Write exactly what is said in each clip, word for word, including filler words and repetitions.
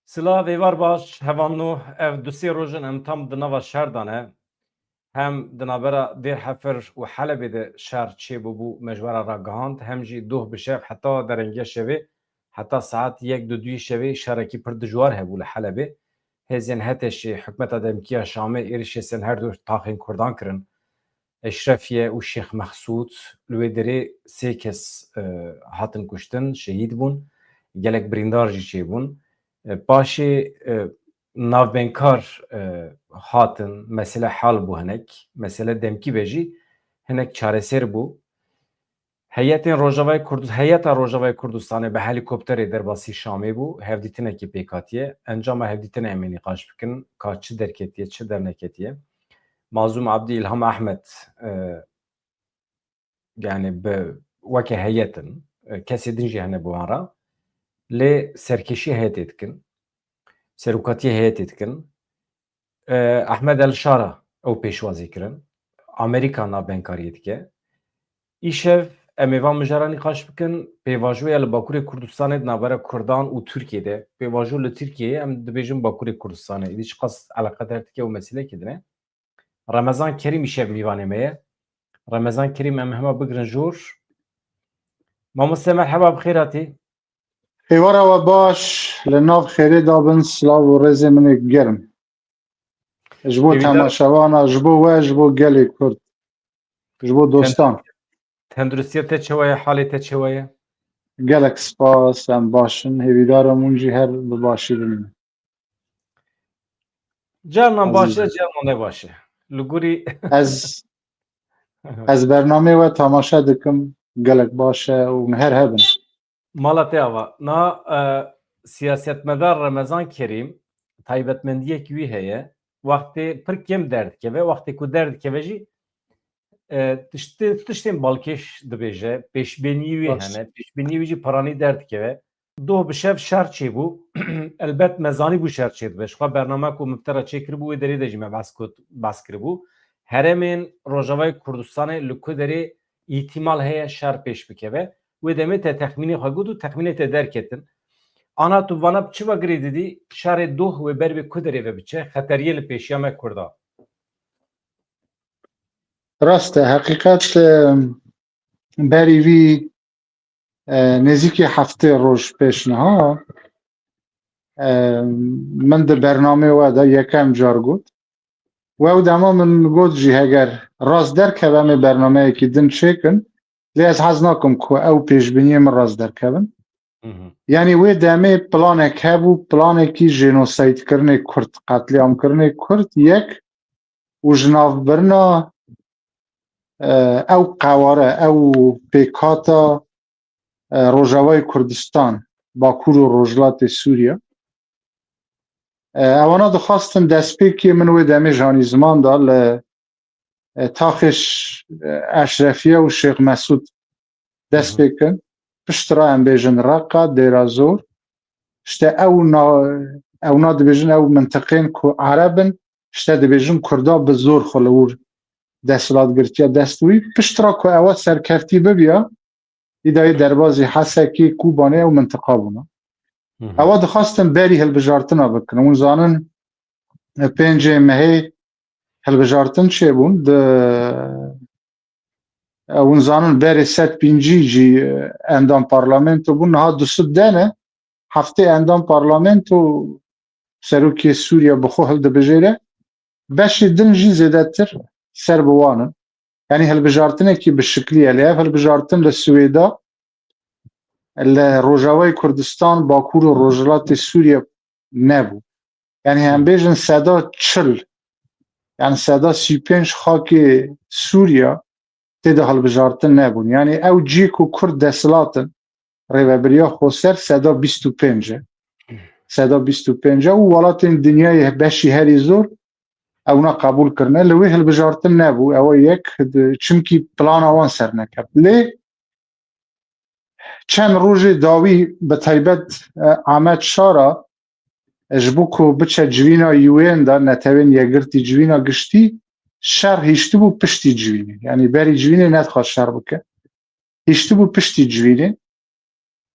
Silav, êvar baş, hevalno. Ev du sê roj in em tam di nava şer de ne. Hem di navbera Dêr Hefir û Helebê de şer çêbûbû, me ji we re ragihand, hem jî doh bi şev heta derengiya şevê, heta saet yek du duyê şevê şerekî pir dijwar hebû li Helebê. Hêzên HTŞê, hikûmeta demkî ya Şamê êrişê ser her du taxên Kurdan kirin. Eşrefiye û Şêx Mexsûd, li wê derê sê kes, e, hatin kuştin, şehîd bûn, gelek birîndar jî çêbûn. E, paşê, e, navbeynkar, e, hatin, mesele hal bû hinek, mesele demkî be jî hinek çareser bû. Heyetên Rojavayê Kurd-, Heyeta Rojavayê Kurdistanê bi helîkopterê derbasî Şamê bû, hevdîtinekê pêk hatiye. Encama hevdîtinê em ê nîqaş bikin, ka çi derketiye, çi derneketiye. Mazlûm Abdî, Îlham Ehmed, e, yani bi, weke heyet in, e, kesê din jî hene bi wan re. Lê serkêşî heyetê dikin, serokatiyê heyetê dikin. E, Ehmed El Şara ew pêşwazî kirin. Amerîka navbeynkariye dike. Îşev em ê van mijara nîqaş bikin. Pêvajoya li Bakurê Kurdistanê di navbera Kurdan û Tirkiyê de. Pêvajo li Tirkiyeyê, em dibêjin Bakurê Kurdistanê. Îdî çiqas eleqedar dike û meselekê din e. Remezan Kerîm îşev mîvanê me ye. Remezan Kerîm, em hema bigrin jor. Mamoste, merheba, bi xêr hatî. Êvara we baş, li nav xêrê dabin, silav û rêzê min ê germ. Ji bo Hêvîdar- temaşevana, ji bo we, ji bo gelê Kurd, ji bo dostan. Tenduristiya te çawa ye, halê te çawa ye? Gelek spas, em baş in. Hêvîdar im hûn jî her bi başî bimînin. Carnan baş e, Ezîz. Carnan ne baş e. Li gorî Ez, ez bernameyê we temaşe dikim, gelek baş e û her hebin. Mala te ava. Na, e, siyasetmedar Remezan Kerîm, taybetmendiyek wî heye. Wextê pir kêm derdikeve, wextê ku derdikeve jî, e, tiştê-, tiştên balkêş dibêje, pêşbêniyî wî Baş. hene, pêşbêniyî wî jî piranî derdikeve. Doh bi şev şer çêbû. Elbet me zanîbû şer çêdibe. Ji xwe bername ku min bi te re çêkiribû, wê derê de jî me behs kut-, behs kiribû. Herêmên Rojavayê Kurdistanê li ku derê îhtimal heye şer pêş bikeve? Wê demê te texmînê xwe got û texmînê te derketin. Ana tu vana bi çi ve girê didî, şerê doh wê ber bi ku derê ve biçe, xeteriyê li pêşiya me Kurda? Rast e, heqîqet, e, berî vî, e, nêzîkî heftê roj pêş niha, e, min di bernameyê we de yekem car got. We ew dema min got jî, heger rast derkeve, em ê bernameyekî din çêkin. Lê ez hez nakim ku ew pêşbîniyê min rast derkevin. Hı hı. Yanî wê demê planek hebû, planekî jênosaydkirinê Kurd, qetlîamkirinê Kurd, yek û ji navbirina, e, ew qeware, ew pêkhata, e, Rojavayê Kurdistan, Bakur û Rojhilatê Sûriye. E, ewana dixwastin destpêkê min wê demê ji hanî ziman da li, e, taxê Ş-, e, Eşrefiye û Şêx Mesûd dest Hı hı. pê kin. Piştre em bêjin Reqa, Dêra Zor. İşte ew na-, ew na dibêjin ew mintiqên ku Ereb in, işte dibêjin Kurda bi zor xwe li wir desthilatgirtiya dest wî. Piştre ku ewa serkeftî bibiya, îdayê derbazî Hesekî, Kûbanê ew mintiqa bûna. Hı hı. Ewa dixwastin berî hilbijartina bikin. Hûn zanin, e, pêncê mehê hilbijartin çêbûn. Di, e, hûn zanin berê sed pêncî jî, e, endam parlamento bûn. Niha du sed de ne. Heftê endam parlamento serokê Sûriye bi xwe hildibijêre. Beşê din jî zêdetir ser bi wan in. Yanî hilbijartinekî bi şiklî ye. Lê ev hilbijartin li Swêda, li Rojavayê Kurdistan, Bakur û Rojhilatê Sûriye nebû. Yanî em bêjin seda çil, yanî seda sî û pênc xakê Sûriye tê de hilbijartin nebûn. Yanî ew cihê ku Kurd desthilat in, rêvebiriya xweser seda bîst û pênc e. Seda bîst û pênc e û welatên dinyayê beşî herî zor ewna qebûl kirine. Li wê hilbijartin nebû. Ewa yek, di-, çimkî plana wan ser nekeft. Lê çend rojê dawî bi taybet, e, Ahmet Şara, e, ji bo ku biçe civîna U N de, Netewên Yekgirtî, civîna giştî, şer hiştibû piştî civînê. Yanî berî civînê nedixwest şer bike. Hiştibû piştî civînê.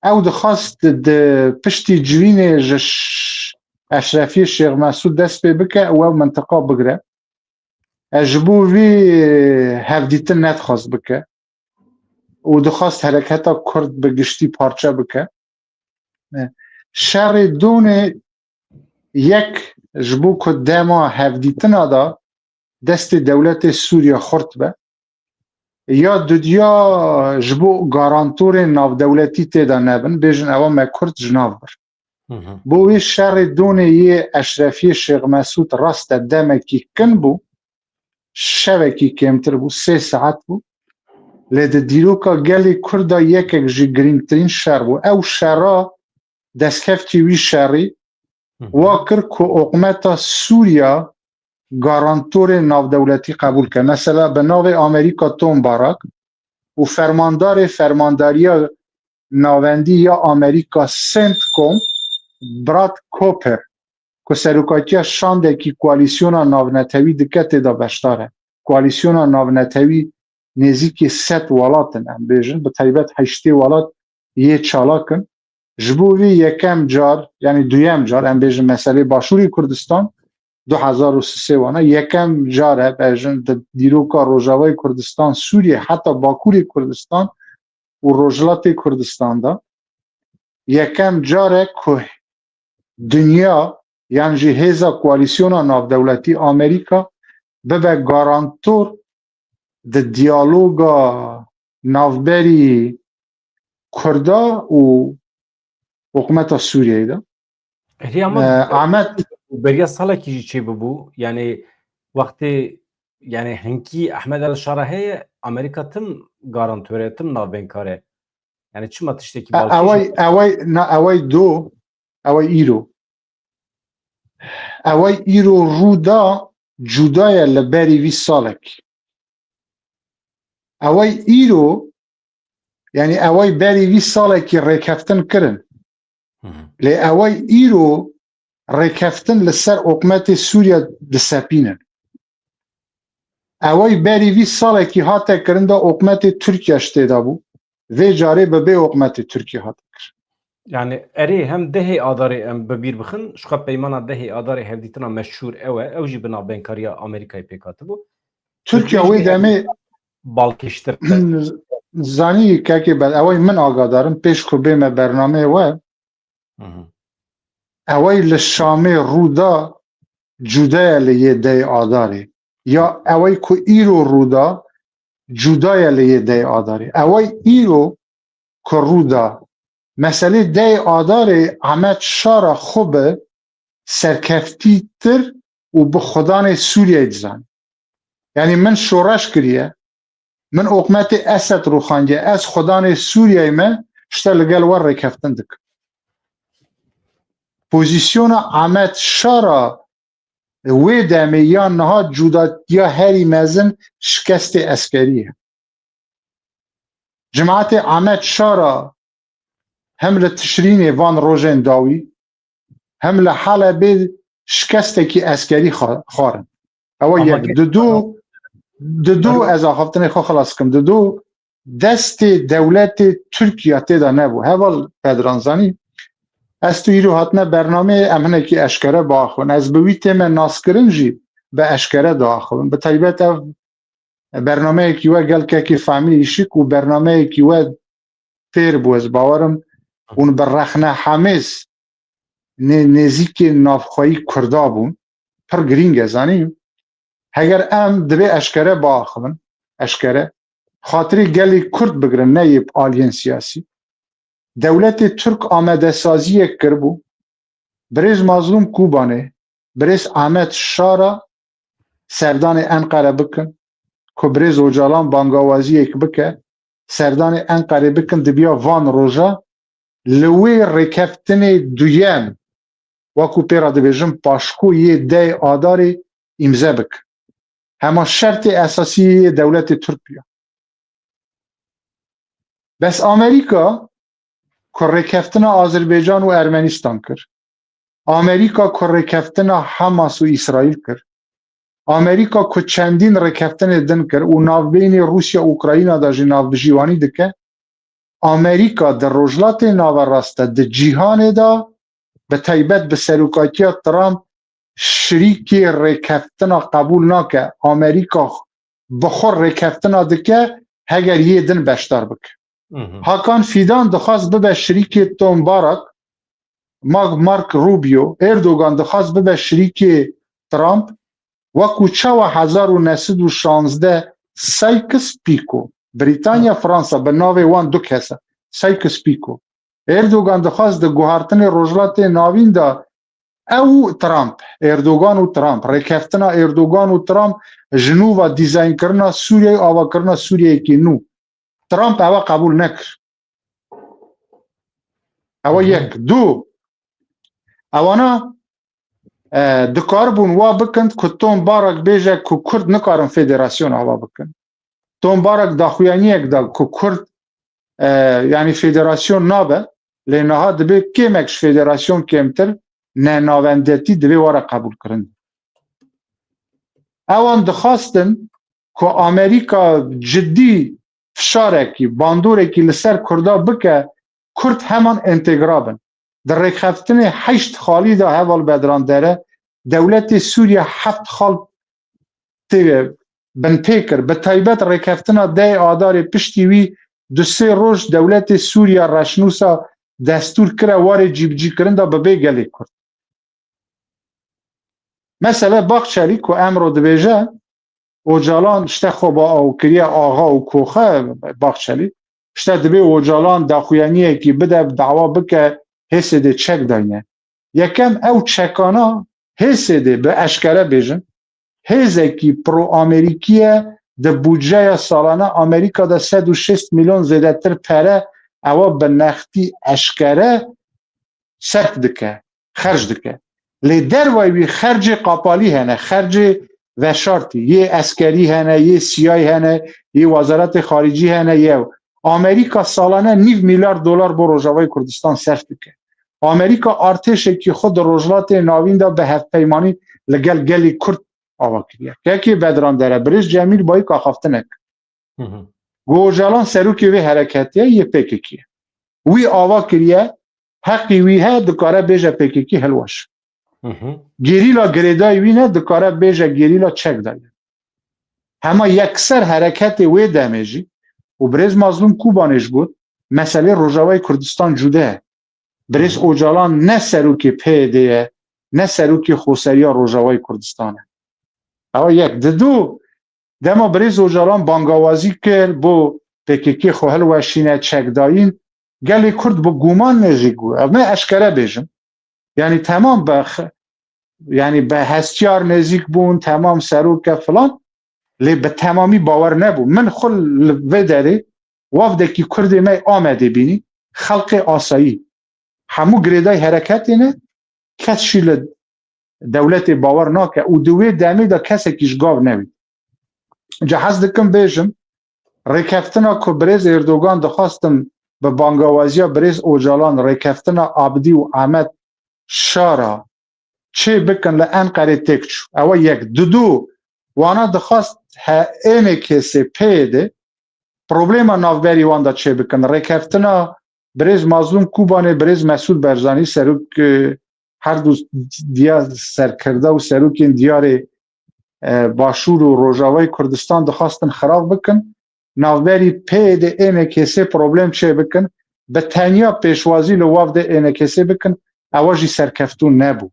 Ew dixwest di piştî civînê ji ş-, Eşrefiyê Şêx Mesûd dest pê bike û ew mintiqa bigire. E, ji bo vî hevdîtin nedixwast bike û dixwast hereketa Kurd bi giştî parçe bike. E, şerê donê yek ji bo ku dema hevdîtina de destê dewletê Sûriye xurt be, ya dudiya ji bo garantorên navdewletî tê de nebin, bêjin ewa me Kurd ji nav bir. Hı hı. Bo wê şerê donê yê Eşrefiyê Şêx Mesûd rast e demekî kin bû, şevekî kêmtir bû, sê saet bû. Lê di dîroka gelê Kurda yekek ji girîngtirîn şer bû. Ew şera destkeftî wî şerî Hı hı. wa kir ku oqmeta Sûriya garantorê navdewletî qebûl ke. Mesela bi navê Amerîka Tom Barak û fermandarê Fermandariya Navendî ya Amerîka CENTCOM Brad Cooper ku serokatiya şandekî koalîsyona navnetewî dike tê de beşdar e. Koalîsyona navnetewî nêzîkî sed welat in, em bêjin, bi taybet heştê welat yê çalak in. Ji bo vî yekem car, yanî duyem car, em bêjin meselê Başûrê Kurdistan, du hezar û sisê wana, yekem car e, bêjin, di dîroka Rojavayê Kurdistan, Sûriye, heta Bakurê Kurdistan û Rojhilatê Kurdistan de yekem car e ku dinya yan jî hêza koalîsyona navdewletî Amerîka bibe garantor di diyaloga navberî Kurda û hikûmeta Sûriyeyê de. Heriya me Ee, Ahmet beriya salekî jî çêbibû. Yani wextê, yani hinkî Ehmed El Şara heye, Amerîka tim garantore, tim navbênkar e. Yani çima tiştekî E, balkêş ewey, ewey, na, ewey do, ewey îro. Ewey îro rû da cuda ye li berî vî salek. Ewey îro, yani ewey berî vî salekî rêkeftin kirin. Hı hı. Lê ewey îro rêkeftin li ser hikûmetê Sûriye disepînin. Ewey berî vî salekî hate kirin de hikûmetê Tirkiye ji tê de bû. Vê carê bi bê hikûmetê Tirkiye hate kirin. Yani erê hem dehê Adarê em bi bîr bixin, ji xwe peymana dehê Adarê hevdîtina meşhûr ew e, ew jî bi navbênkariya Amerîkayê pêk hatibû. Tirkiye wê demê balkêştir zanî kekê ber, ewey min agadarim, pêş ku bême bernameyê we, Hı hı. ewey li Şamê rû da cuda ye li yê dehê Adarê. Ya ewey ku îro rû da cuda ye li yê dehê Adarê. Ewey îro ku rû da, meselê dehê Adarê Ahmet Şara xwe bi serkeftîtir û bi xudanê Sûriyeyê dizane. Yani min şoreş kiriye, min hikûmetê Esed rûxandiye, ez xudanê Sûriyeyê me, işte li gel we rêkeftin dikim. Pozîsyona Ahmet Şara wê demê ya niha cudatiya herî mezin şikestê eskerî ye. Cemaetê Ahmet Şara hem li Tişrînê van rojên dawî, hem li Helebê şikestekî eskerî xa-, xwarin. Ew Ama yek. Di du, di du, Alo. ez axaftinê xwe xilas kim. Di du destê dewletê Tirkiye tê de nebû. Heval Bedran, zanî, ez tu îro hatine bernameyê, em hinekî eşkere biaxivin. Ez bi wî tême naskirin jî bi eşkere diaxivin. Bi taybet ev bernameyekî we gelkekî fehmî îşik û bernameyekî we têr bû, ez bawerim hûn bi rexne hemêz nê-, nêzîkê navxweyî Kurda bûn. Pir girîng e, zanî. Heger em divê eşkere biaxivin, eşkere, xatirê gelê Kurd bigirin, ne yê aliyên siyasî. Dewletê Tirk amadesaziyek kiribû. Birêz Mazlûm Kobanê, birêz Ahmet Şara serdanê Enqere bikin, ku birêz Ocalan bangawaziyek bike, serdanê Enqerê bikin, dibiya van roja li wê rêkeftinê duyem, wekû pê re dibêjin, paşko yê deh Adarê îmze bikin. Hema şertê esasî yê dewletê Tirk bûya. Bes Amerîka ku rêkeftina Azerbaycan û Ermenistan kir, Amerîka ku rêkeftina Hamas û Îsraîl kir, Amerîka ku çendîn rêkeftinê din kir û navbeyînê Rûsya û Ukrayna de jî navbijîwanî dike, Amerîka di Rojhilatê Naverast de, di cîhanê de bi taybet bi serokatiya Trump şirîkê rêkeftina qebûl nake. Amerîka bi xwe rêkeftina dike heger yê din beşdar bike. Hakan Fidan dixwast bibe şirîkê Tom Barak, Mag-, Mark Rubio, Erdogan dixwast bibe şirîkê Trump, wekû çawa hezar û neh sed û şazdeh Sykes-Picot, Brîtanya, Fransa, bi navê wan du kes e, Sykes-Picot. Erdogan dixwast di guhartinê Rojhilatê Navîn de ew û Trump, Erdogan û Trump, rêkeftina Erdogan û Trump ji nû ve dîzaynkirina Sûriyeyê û avakirina Sûriyeyekî nû. Trump ewa qebûl nekir. Ewa yek. Du, ewana, e, dikaribûn wa bikin ku Tom Barak bêje ku Kurd nikarin federasyon ava bikin. Tom Barak daxuyaniyek da ku Kurd, e, yanî federasyon nabe, lê niha dibe kêmek ji federasyon kêmtir, ne navendetî dibe were qebûlkirin. Ewan dixwastin ku Amerîka cidî fişarekî, bandorekî li ser Kurda bike, Kurd heman entegra bin. Di rêkeftinê heşt xalî de heval Bedran Dere, dewletê Sûriye heft xal tê binpê kir. Bi taybet rêkeftina dehê Adarê piştî wî du sê roj dewletê Sûriye reşnûsa destûr kire warê cîbicîkirin de bibê gelê Kurd. Mesele Baxçelî ku emro dibêje, Ocalan işte xwe ba ew kiriye axa û koxe Baxçelî. İşte dibê Ocalan daxuyaniyekî bide, dawa bike, H S D çek dayne. Yekem ew çekana H S D bi eşkere bêjin, hêzekî pro-Amerîkî ye, di budceya salane Amerîka de sed û şêst milyon zêdetir pere ewa bi nextî eşkere serf dike, xerc dike. Lê dervayî wî xercê qapalî hene, xercê veşartî, yê eskerî hene, yê siyay hene, yê wezaretê xaricî hene, yew. Amerîka salane nîv milyar dolar bo Rojavayê Kurdistan serf dike. Amerîka artêşekî xwe di Rojhilatê Navîn de bi hevpeymanî li gel gelê Kurd ava kiriye. Kekê Bedran Dere, Birêz Cemîl Bayik axaftinek. Hı hı. Got Ocalan serokê vê hereketê ye, yê P K K ye. Wî ava kiriye, heqî wî he, dikare bêje P K K hilweş. Hı hı. Gerîla girêdayî wî ne, dikare bêje gerîla çek daye. Hema yekser hereketê wê demê jî û birêz Mazlûm Kobanê jî got, meselê Rojavayê Kurdistan cude ye. Birêz Ocalan ne serokê P Y D ye, ne serokê Xweseriya Rojavayê Kurdistan e. Ewa yek. Didu, dema birêz Ocalan bangawazî kir, bo P K K xwe hilweşîne, çekdayîn, gelê Kurd bi guman ne jî got. Ev me eşkere bêjim. Yanî temam be x-, yanî be hestiyar nêzîk bûn, temam serok e filan. Lê bi temamî bawer nebû. Min xwe li vê derê wafdekî Kurdê me Amedê bînî, xelqê asayî. Hemû girêdayî hereketê ne, kes jî li dewletê bawer nake û di wê demê de kesekî ji gav newî. Ca hez dikim bêjim, rêkeftina ku birêz Erdogan dixwastin bi bangawaziya birêz Ocalan rêkeftina Abdî û Amed Şara çê bikin li Enqerê têk çû. Ew e yek. Didu, wana dixwast he ênê kesê pê de problema navberî wan de çê bikin. Rêkeftina birêz Mazlûm Kobanê, birêz Mesûd Barzanî, serok, e, her du diya serkirda û serokên diyarê, e, Başûr û Rojavayê Kurdistan dixwastin xirab bikin. Navberî pê de ênê kesê problem çê bikin. Bi tenya pêşwazî li wafdê ênê kesê bikin. Ewa jî serkeftû nebû.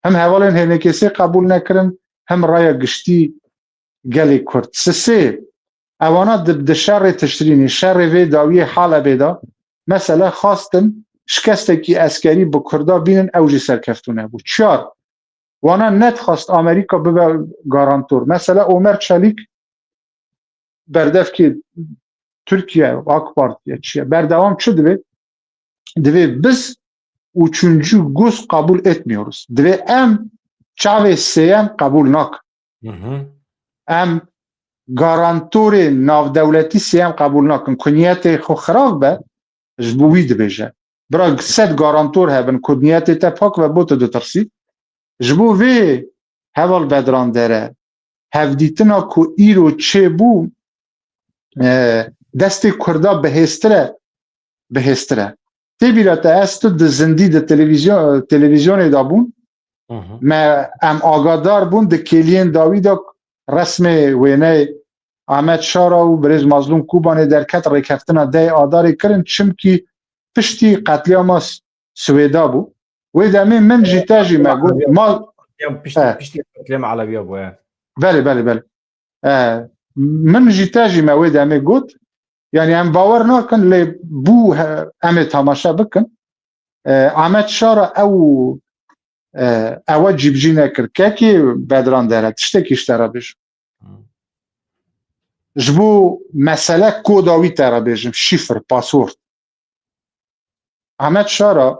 Hem hevalên H N K S qebûl nekirin, hem raya giştî gelê Kurd. Sisê, ewana di, di şerê tişrînî, şerê vê dawiyê Halebê de, mesele xwastin şikestekî eskerî bi Kurda bînin, ew jî serkeftû nebû. Çar, wana nedixwast Amerîka bibe garantor. Mesele Omer Çelîk, berdevkê Tirkiye, AK Partiye çi ye? Berdewam çi divê? Divê biz üçüncü göz kabul etmiyoruz. Divê em çavê sêyem qebûl nakin. Hı hı. Em garantorê navdewletî sêyem qebûl nakin. Ku niyetê xwe xirab be, ji bo wî dibêje. Bira sed garantor hebin ku niyetê te pak be, bo tu ditirsî. Ji bo vê heval Bedran Dere, hevdîtina ku îro çêbû, e, destê Kurda bihêstir e, bihêstir e. Tê bîra te, ez tu di zindî di televîzyon, televîzyonê de bûn. Hı hı. Me, em agadar bûn di kêliyên dawî de resmê wêneyê Ahmet Şara û birêz Mazlûm Kobanê derket, rêkeftina deh Adarê kirin, çimkî piştî qetlîama S-, Swêda bû. Wê demê min jî te jî me got, ma, Ya piştî, Eh. piştî qetlîama Elewiya bû, he. Belê, belê, belê. Eh, min jî te jî me wê demê got. Yani em bawer nakin, lê bû, he, em ê tamaşe bikin. Eh, Ahmet Şara ew, eh, ewe cîbicî nekir. Kekê Bedran Dere, tiştekî ji te re bêjim. Hmm. Ji bo mesele koda wî te re bêjim, şifr, password. Ahmet Şara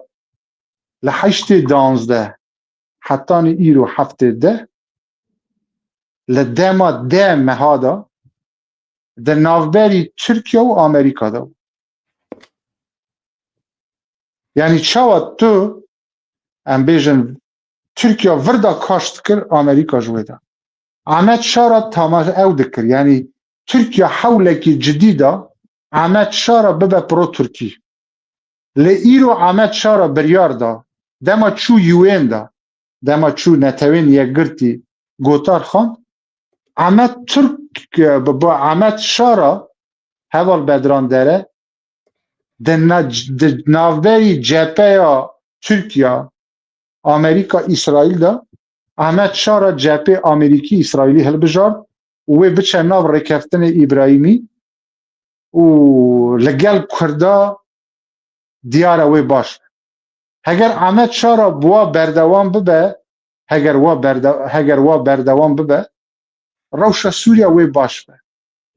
li heştê duwazdeh hetanî îro heftê deh, li dema deh meha de di navberî Tirkiye û Amerîka de bû. Yani çawa tu, em bêjin, Tirkiye vir de kaş dikir, Amerîka ji wê de. Ahmet Şara tamaşe ew dikir. Yani Tirkiye hewlekî cidî da Ahmet Şara bibe pro-Tirkî. Lê îro Ahmet Şara biryar da, dema çû U N da, dema çû Netewên Yekgirtî gotar xwend, Ahmet Türk, bi, bi Ahmet Şara, heval Bedran Dere, di na-, di navberî cepheya Tirkiye, Amerîka, Îsraîl de, Ahmet Şara cephê Amerîkî-Îsraîlî hilbijart û wê biçe nav rêkeftinê Îbrahîmî û li gel Kurda diyar e wê baş be. Heger Ahmet Şara bi wa berdewam bibe, heger wa berde-, heger wa berdewam bibe, rewşa Sûriye wê baş be.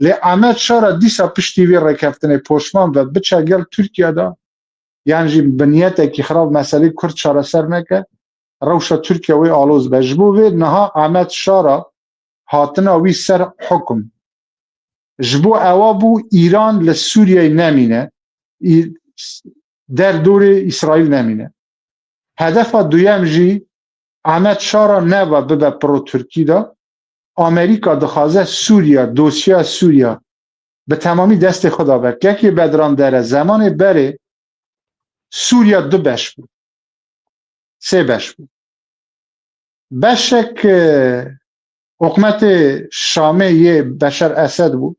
Lê Ahmet Şara dîsa piştî vê rêkeftinê poşman be, biçe gel Tirkiye de, yan jî bi niyetekî xirab meselê Kurd çareser neke, rewşa Tirkiye wê aloz be. Ji bo vê niha Ahmet Şara hatina wî ser hukum ji bo ewa bû Îran li Sûriyeyê nemîne, î-, derdorê Îsraîl nemîne. Hedefa duyem jî Ahmet Şara neba bibe pro-Tirkî de. Amerîka dixwaze Sûriya, dosya Sûriya bi temamî destê xwe de be. Kekê Bedran Dere, zemanê berê Sûriya du beş bû. Sê beş bû. Beşek, e, hikûmetê Şamê yê Beşar Esed bû,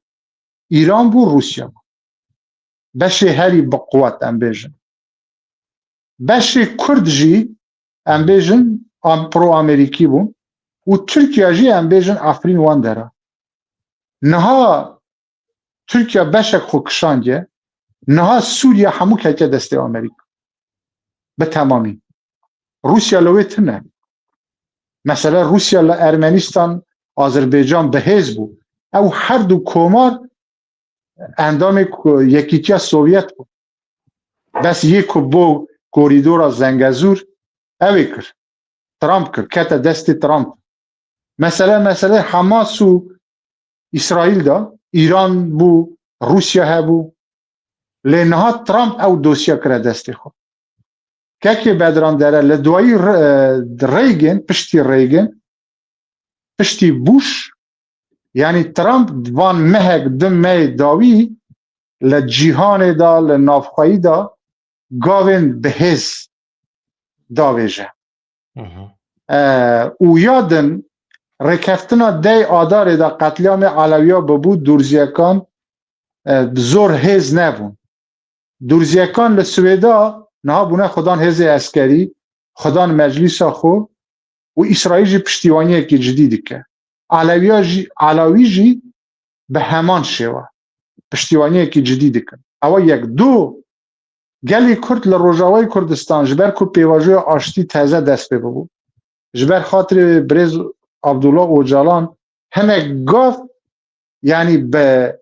Îran bû, Rûsya bû. Beşê herî bi quwet, em bêjin. Beşê Kurd jî, em bêjin, am-, pro-Amerîkî bûn û Tirkiye jî, em bêjin, Efrîn wan dera. Niha Tirkiye beşek xwe kişandiye, niha Sûriye hemû ketiye destê Amerîka. Bi temamî. Rûsya li wê tune. Mesela Rûsya li Ermenistan, Azerbaycan bi hêz bû. Ew her du komar endamê ku-, Yekîtiya Sovyet bû. Bes yê ku bo korîdora Zengezûr ew ê kir. Trump kir, kete destê Trump. Mesele, mesele Hamas û Îsraîl de, Îran bû, Rûsya hebû. Lê niha Trump ew dosya kire destê xwe. Kekê Bedran Dere, li duayî Re-, Reagan, piştî Reagan, piştî Bush, yanî Trump van mehek, du mehê dawî li cîhanê de, li navxweyî de gavên bi hêz davêje. Hı hı. E, û ya din rêkeftina deh Adarê de qetlîamê Elewiya bibû, Durziyekan, e, zor hêz nebûn. Durziyekan li Swêda niha bûne xudan hêzê eskerî, xudan meclîsa xwe û Îsraîl jî piştîwaniyekî cidî dike. Elewiya jî, Elewî jî bi heman şêwe piştîwaniyekî cidî dikin. Ewa yek. Du, gelê Kurd li Rojavayê Kurdistan, ji ber ku pêvajoya aştî teze dest pê bibû, ji ber xatirê birêz Abdullah Ocalan hinek gav, yanî bi,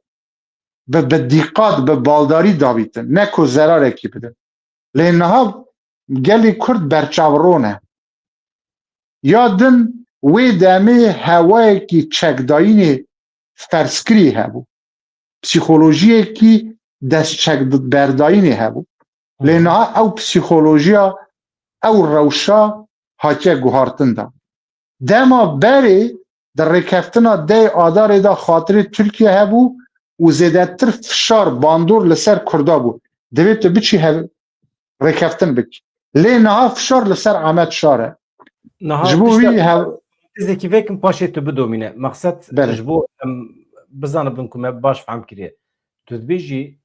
bi, bi dîqat, bi baldarî davîtin, ne ku zerarekî bidin. Lê niha gelê Kurd berçavro ne. Ya din wê demê hewayekî çekdayînê ferzkirî hebû. Psîkolojiyekî destçekberdayînê hebû. Lê niha ew psîkolojiya, ew rewşa hatiye guhartin de. Dema berê di rêkeftina deh Adarê de xatirê Tirkiye hebû û zêdetir fişar, bandor li ser Kurda bû. Divê tu biçî hev-, rêkeftin bik. Lê niha fişar li ser Ahmet Şar e. Niha Ji bo tişta wî hev- tezekî vekim paşê tu bidomîne. Mexsed Belê. Ji bo em bizanibin ku me baş fehm kiriye. Tu dibêjî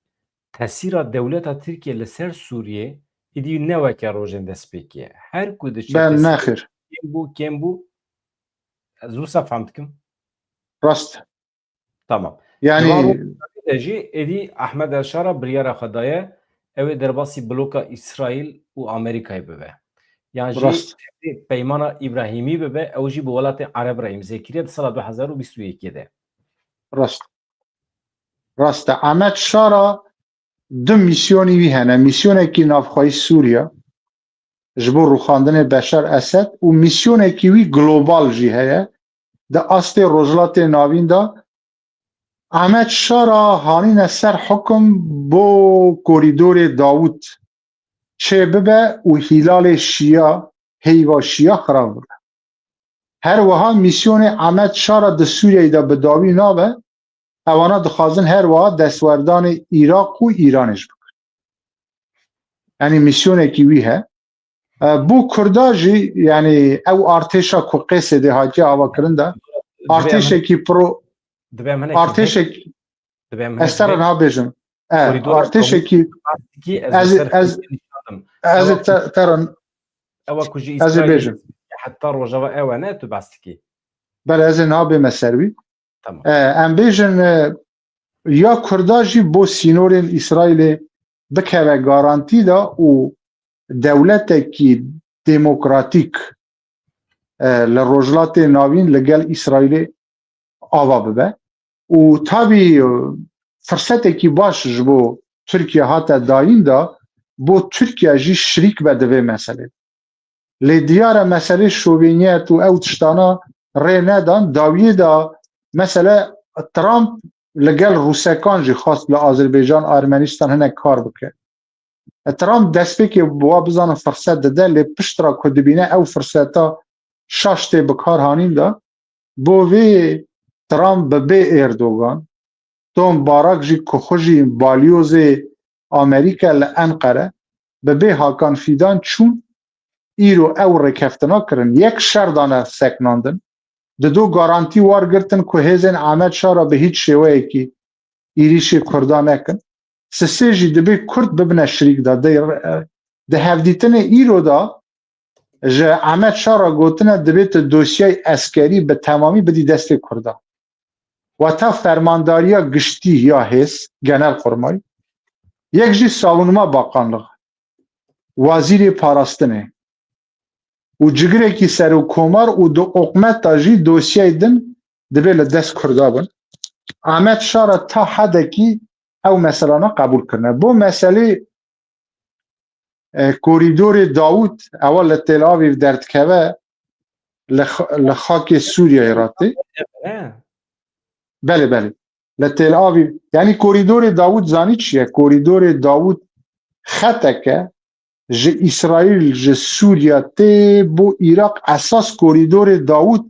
tesîra dewleta Tirkiye li ser Sûriyê êdî ne weke rojên destpêkê ye. Her ku diçe Ben tesîr nexêr. kêm bû, kêm bû. Ez wisa fehm dikim. Rast. Tamam. Yani Di van rojê de jî êdî Ahmed El Şara biryara xwe daye, ew ê derbasî bloka Îsraîl û Amerîkayê bibe. Yan jî Rast. Peymana Îbrahîmî bibe, ew jî bi welatê Ereb re îmze kiriye di sala du hezar û bîst û yekê de. Rast. Rast e. Ahmet Şara du mîsyonî wî hene. Mîsyonekî navxweyî Sûriye ji bo rûxandinê Beşar Esed û mîsyonekî wî global jî heye. Di astê Rojhilatê Navîn de Ahmet Şara hanîne ser hukum bo korîdorê Dawûd çê bibe û hîlalê Şiya, heyva Şiya xirab bibe. Her wiha mîsyonê Ahmet Şara di Sûriyeyê de bi dawî nabe, ewana dixwazin her wiha destwerdanê Iraq û Îranê jî bikin. Yanî mîsyonekî wî he. E, bo Kurda jî, yanî ew artêşa ku Qêsê de hatiye avakirin de, artêşekî pro, Dibê em hinek artêşek, dibê em ez te re niha bêjim. E, Koridora artêşekî, Kî ez ez, li ser ez, Kurdistanê nîşandim. ez Ewa- te, te re, Ewa ku ji ez ê Îsraîlê bêjim. Heta rojava ew e ne tu behs dikî. Belê ez ê niha bême ser wî. Tamam. E, em bêjin, e, ya Kurda jî bo sînorên Îsraîlê bikeve garantî de û dewletekî demokratîk, e, li Rojhilatê Navîn li gel Îsraîlê ava bibe. Û tabî, e, firsetekî baş ji bo Tirkiye hate dayîn de, bo Tirkiye jî şirîk be di vê meselê. Lê diyar e meselê şovîniyet û ew tiştana rê nedan. Dawiyê de mesele Trump li gel Rûsekan jî xwest li Azerbaycan, Ermenistan hinek kar bike. Trump destpêkê bi wa bizanin firset dide, lê pişt re ku dibîne ew firseta şaş tê bi kar hanîn de, bo vê Trump bi bê Erdogan, Tom Barak jî ku xwe jî balyozê Amerîka li Enqere, bi bê Hakan Fîdan çûn, îro ew rêkeftina kirin. Yek şer dane seknandin. Dido garantî war girtin ku hêzên Ahmet Şara bi hîç şêweyekî êrîşê Kurda nekin. Sisê jî dibê Kurd bibine şirîk de. Di, di hevdîtinê îro de ji Ahmet Şara gotine, dibê tu dosyayê eskerî bi temamî bidî destê Kurda. Weta fermandariya giştî ya hêz, Genelkurmay, yek jî Savunma Bakanlığı, Wazîrê Parastinê û cigirekî serokkomar û di oqmeta jî dosyayê din dibê li dest Kurda bin. Ahmet Şara ta hedekî ew meselana qebûl kirine. Bo meselê, e, korîdorê Dawûd, ewa li Tel Aviv derdikeve, li, x- li xakê Sûriyeyê re tê. He. Belê, belê. Li Tel Aviv. Yanî korîdorê Dawûd zanî çi ye? Korîdorê Dawûd xetek e. Ji Îsraîl, ji Sûriye tê bo Iraq. Esas korîdorê Dawûd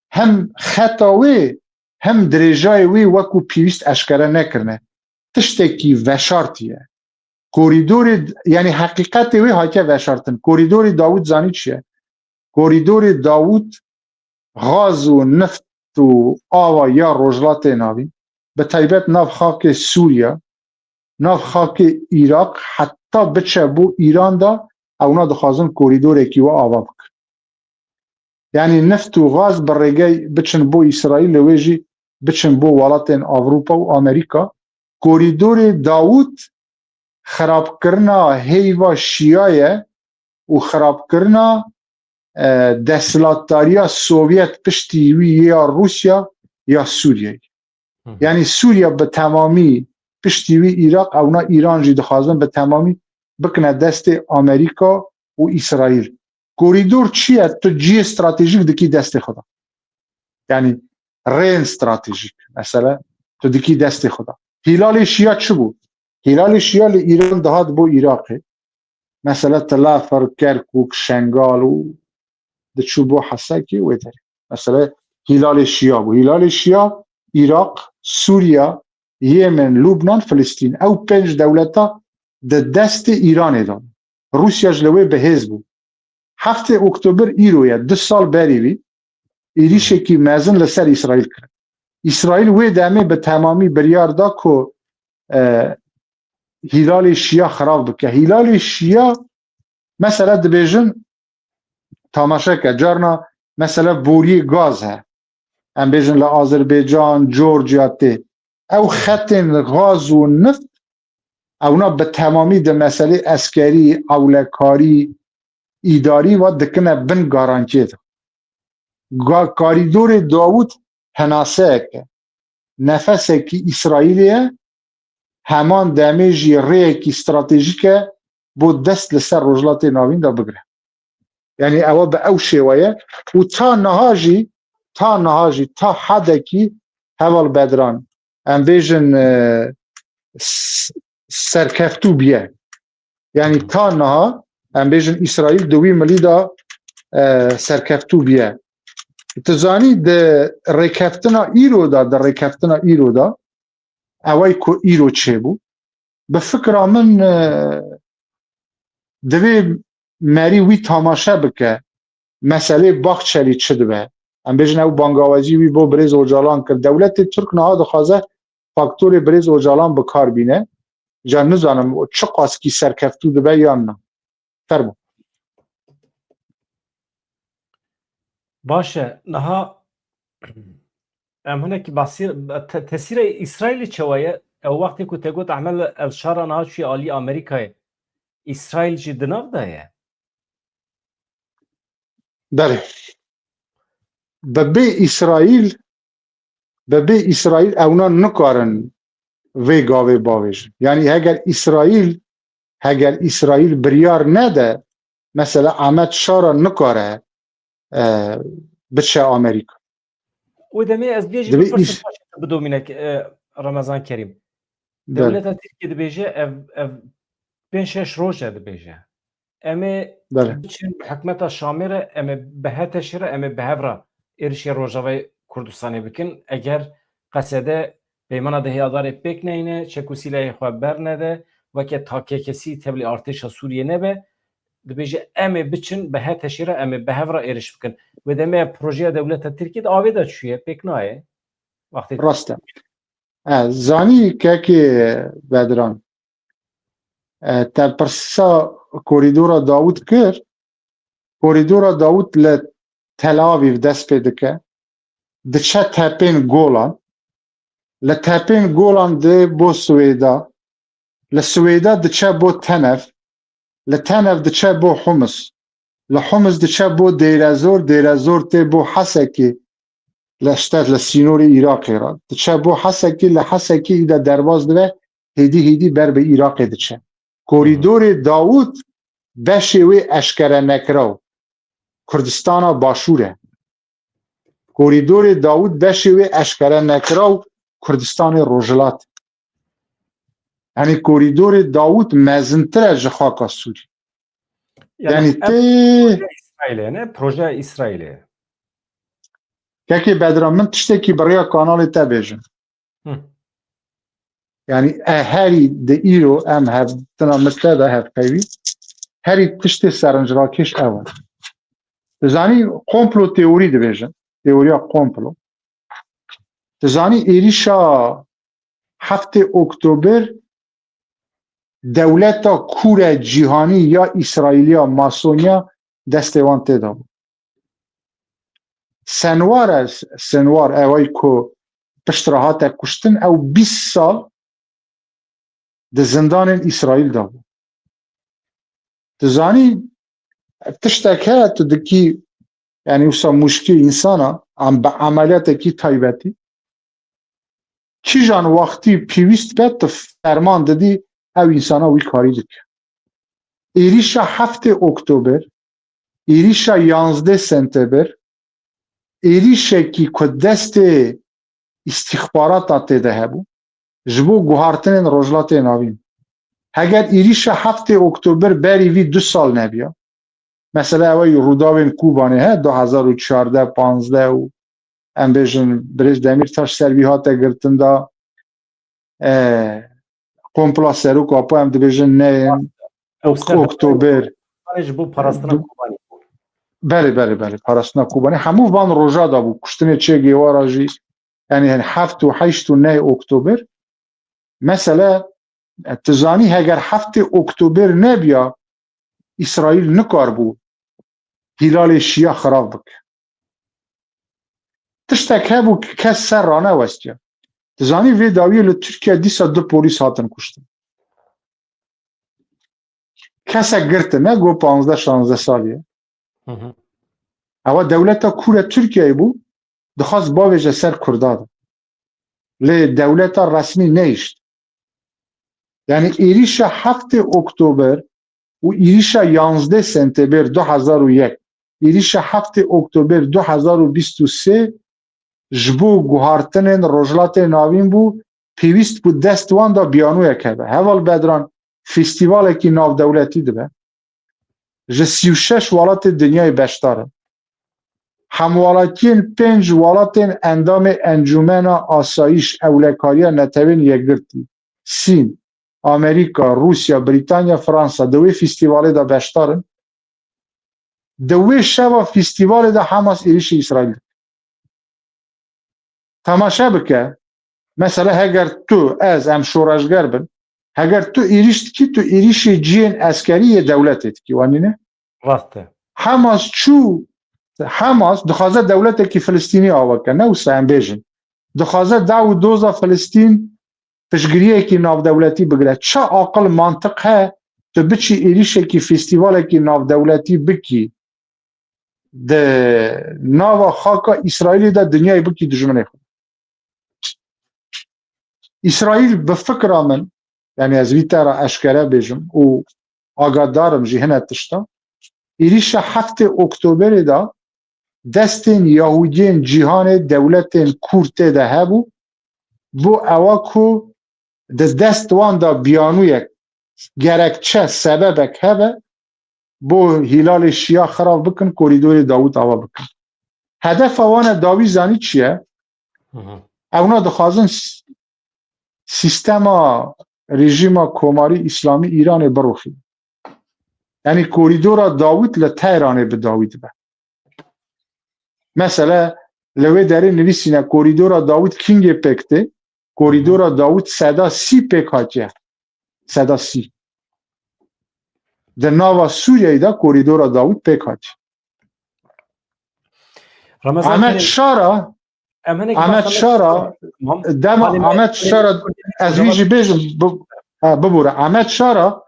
hem xeta wê hem dirêjayê wê wekû pêwîst eşkere nekirine. Tiştekî veşartî ye. Korîdorê, yanî heqîqetê wê hatiye veşartin. Korîdorê Dawûd zanî çi ye? Korîdorê Dawûd gaz û nift û ava ya Rojhilatê Navîn, bi taybet nav xakê Sûriye, nav xakê Iraq, heta biçe bo Îran de, ewna dixwazin korîdorekî we ava bikin. Yanî nift û gaz bi rêgey biçin bo Îsraîl, li wê jî biçin bo welatên Ewropa û Amerîka. Korîdorê Dawûd xirabkirina heyva Şiya ye û xirabkirina, e, desthilatdariya Sovyet piştî wî ya Rûsya ya Sûriyeyê. Hı hı. Yanî Sûriye bi temamî piştî wî Iraq, ewna Îran jî dixwazin bi temamî bikine destê Amerîka û Îsraîl. Korîdor çi ye? Tu cihê stratejîk dikî destê xwe de. Yanî rêyên stratejîk. Mesela tu dikî destê xwe de. Hîlalê Şiya çi bû? Hîlalê Şiya li Îran dihat bo Iraqê. Mesela Telafir, Kerkûk, Şengal û diçû bo Hesekê wê derê. Mesela Hîlalê Şiya bû. Hîlalê Şiya Iraq, Sûriye, Yemen, Lubnan, Filistîn. Ew pênc dewleta di destê Îranê de. Rûsya ji li wê bi hêz bû. Heftê Oktober îro ye, du sal berî vî êrîşekî mezin li ser Îsraîl kir. Îsraîl wê demê bi temamî biryar da ku, e, Hîlalê Şiya xirab bike. Hîlalê Şiya, mesela dibêjin, tamaşe ke, carna mesela boriyê gaz he. Em bêjin li Azerbaycan, Georgia tê. Ew xetên gaz û nift, ewna bi temamî di meselê eskerî, ewlekarî, îdarî ve dikine bin garantiyê de. Ga-, Karîdorê Dawûd henaseyek e. Nefesekî Îsraîlê ye, heman demê jî rêyekî stratejîk e bo dest li ser Rojhilatê Navîn de bigire. Yanî ewa bi ew şêwe ye û ta niha jî, ta niha jî, ta hedekî heval Bedran, em bêjin, e, s-, serkeftû bûye. Yanî ta niha, em bêjin, Îsraîl di wî milî de, e, serkeftû bûye. Tu zanî di rêkeftina îro de, di rêkeftina îro de, ewey ku îro çêbû, bi fikra min, e, divê merî wî tamaşe bike, meselê Baxçelî çi dibe. Em bêjin ew bangawazî wî bo birêz Ocalan kir. Dewletê Tirk niha dixwaze faktorê birêz Ocalan bi kar bîne. Ca nizanim o çi qaskî serkeftû dibe yan na. Fermo. Baş e, niha em hinekî basîr, te-, tesîrê Îsraîlî çawa ye? Ew wextê ku te got Ehmed El Şara niha çûye alî Amerîkayê, Îsraîl jî di nav de ye? Belê. Bi bê Îsraîl, bi bê Îsraîl ewna nikarin vê gavê bavêjin. Yanî heger Îsraîl, heger Îsraîl biryar nede, mesela Ehmed Şara nikare, e, biçe Amerîka. Wê demê ez bêjî Divê bipirsim îş- paşê tu bidomîne, e, Remezan Kerîm. Belê. Dewleta Tirkiyê dibêje ev, ev pênc şeş roj e dibêje. Em ê Belê. biçin bi hikûmeta Şamê re, em ê bi HTŞ re, em ê bi hev re êrişê Rojavayê Kurdistanê bikin. Eger Qesede peymana dehyadarê pêk neyne, çek û sîlehê xwe bernede, weke takekesî tevlî artêşa Sûriyê nebe, dibêje, em ê biçin bi HTŞ re, em ê bi hev re êriş bikin. Wê demê ev projeya dewleta Tirkiyê di avê de çûye, pêk nayê. Wextê Rast e. E, zanî kekê Bedran. E, te pirsa Korîdora Dawûd kir. Korîdora Dawûd li Tel Avîv dest pê dike. Diçe tepên Golan. Li tepên Golan dê bo Swêda. Li Swêda diçe bo Tenev. Li Tenev diçe bo Humis. Li Humis diçe bo Dêrezor, Dêrezor tê bo Hesekê. Li işte li sînorê Iraqê re. Diçe bo Hesekê, li Hesekê îda derbas dibe, hêdî hêdî ber bi Iraqê diçe. Korîdorê Dawûd beşê wê eşkere nekiraw Kurdistana Başûr e. Korîdorê Dawûd beşê wê eşkere nekiraw Kurdistanê Rojhilat. Yanî Korîdorê Dawûd mezintir e ji xaka Sûrî. Yanî Yanî ev tê proje Îsraîlê ne? Proje Îsraîlê. Kekê Bedran, min tiştekî bi rêya kanalê te bêjim. Hı. Yanî e, herî di îro em hevdina min te de hevpeyvî, herî tiştê serincerakêş ew e. Tu zanî komplo teorî dibêjin. Teoriya komplo. Tu zanî êrîşa heftê Oktober dewleta kûr e cîhanî ya Îsraîliya Masonya destê wan tê de bû. Senwar e, Senwar eway ku pişt re hate kuştin, ew bîst sal di zindanên Îsraîl de bû. Tu zanî tiştek heye tu dikî, yanî wisa mûşkê însana, em bi emeliyatekî taybetî, kîjan wextî pêwîst be tu ferman didî ew însana wî karî dike. Êrîşa heftê Oktober, êrîşa yanzdeh Senteber, êrîşekî ku destê îstîxbarata tê de hebû, ji bo guhartinên Rojhilatê Navîn. Heger êrîşa heftê Oktober berî vî du sal nebiya, mesela ew ê Rûdawên Kûbanê he, du hezar û çardeh panzdeh û em bêjin Birêz Demîrtaş ser vî hate girtin da, e, kompla serok, apo em dibêjin neyên Ew ok-, ser Oktober. Ji bo parastina Kobanî bû. Belê, belê, belê, parastina Kobanî. Hemû van roja da bû. Kuştinê Che Guevara jî. Yani, yani heft û heşt û neh Oktober. Mesele, e, tu zanî heger heftê Oktober nebiya, Îsraîl nikarbû Hîlalê Şiya xirab bike. Tiştek hebû ki kes ser ranewestiya. Tu zanî vê dawiyê li Tirkiye dîsa du polîs hatin kuştin. Kesek girtine, got panzdeh şanzdeh salî ye. Hı hı. Ewa dewleta kûr e Tirkiyeyê bû, dixwest bavêje ser Kurda de. Lê dewleta resmî nehişt. Yani êrîşa heftê Oktober û êrîşa yanzdeh Sentêber du hezar û yek, êrîşa heftê Oktober du hezar û bîst û sê ji bo guhartinên Rojhilatê Navîn bû, pêwîst bû dest wan de biyanoyek hebe. Heval Bedran, festîvalekî navdewletî dibe. Ji sî û şeş welatê dinyayê beşdar in. Hemwelatiyên pênc welatên endamê Encûmena Asayîş Ewlekariya Netewên Yekgirtî, Sîn, Amerîka, Rûsya, Brîtanya, Fransa di wê festîvalê de beşdar in. Di wê şeva festîvalê de Hamas êrîşî Îsraîl dike. Temaşe bike, mesela heger tu, ez, em şoreşger bin, heger tu êrîş dikî, tu êrîşê cihên eskerî yê dewletê dikî, wanî ne? Rast e. Hamas çû, Hamas dixwaze dewletekî Filistînî ava ke, ne wisa em bêjin. Dixwaze daw û doza Filistîn piştgiriyekî navdewletî bigire. Çi aqil mantiq he tu biçî êrîşekî festîvalekî navdewletî bikî di nava xaka Îsraîlê de dinyayê bikî dijminê xwe? Îsraîl bi fikra min, yani ez vî te re eşkere bêjim û agadar im jî hine tişta, êrîşa heftê Oktoberê de destên Yahûdiyên cîhanê, dewletên kûr tê de hebû, bo ewa ku di dest wan de biyanûyek, gerekçe, sebebek hebe, bo Hîlalê Şiya xirab bikin, korîdorê Dawûd ava bikin. Hedefa wan e dawî zanî çi ye? Hı hı. Ewna dixwazin s-, sîstema rejîma Komarî Îslamî Îranê birûxî. Yanî korîdora Dawûd li Tehranê bi dawî dibe. Mesela li wê derê nivîsîne korîdora Dawûd kingê pêk tê, korîdora Dawûd seda sî pêk hatiye. Seda sî. Di nava Sûriyeyê de korîdora Dawûd pêk hatiye. Ramazan Ahmet Şara, em hinek Ahmet Şara, dema Ahmet Şara, ez vî jî bêjim, bi-, ha, bibûre. Ahmet Şara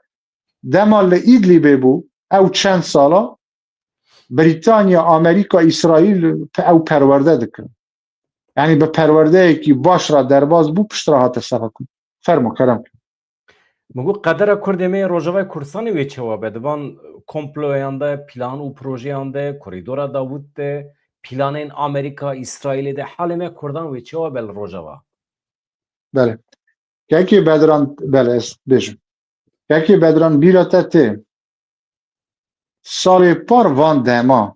dema li Îdlîbê bû, ew çend sala, Brîtanya, Amerîka, Îsraîl pe-, ew perwerde dikin. Yanî bi perwerdeyekî baş re derbas bû, pişt re hate sefa ku. Fermo, kerem. Min got, qedera Kurdê me yê Rojavayê Kurdistanê wê çawa be? Di van komployan de, plan û projeyan de, korîdora Dawûd de, planên Amerîka, Îsraîlê de, halê me Kurdan wê çawa be li Rojava? Belê. Kekê Bedran, belê, ez bêjim. Kekê Bedran, bîra te tê. Salê par van dema,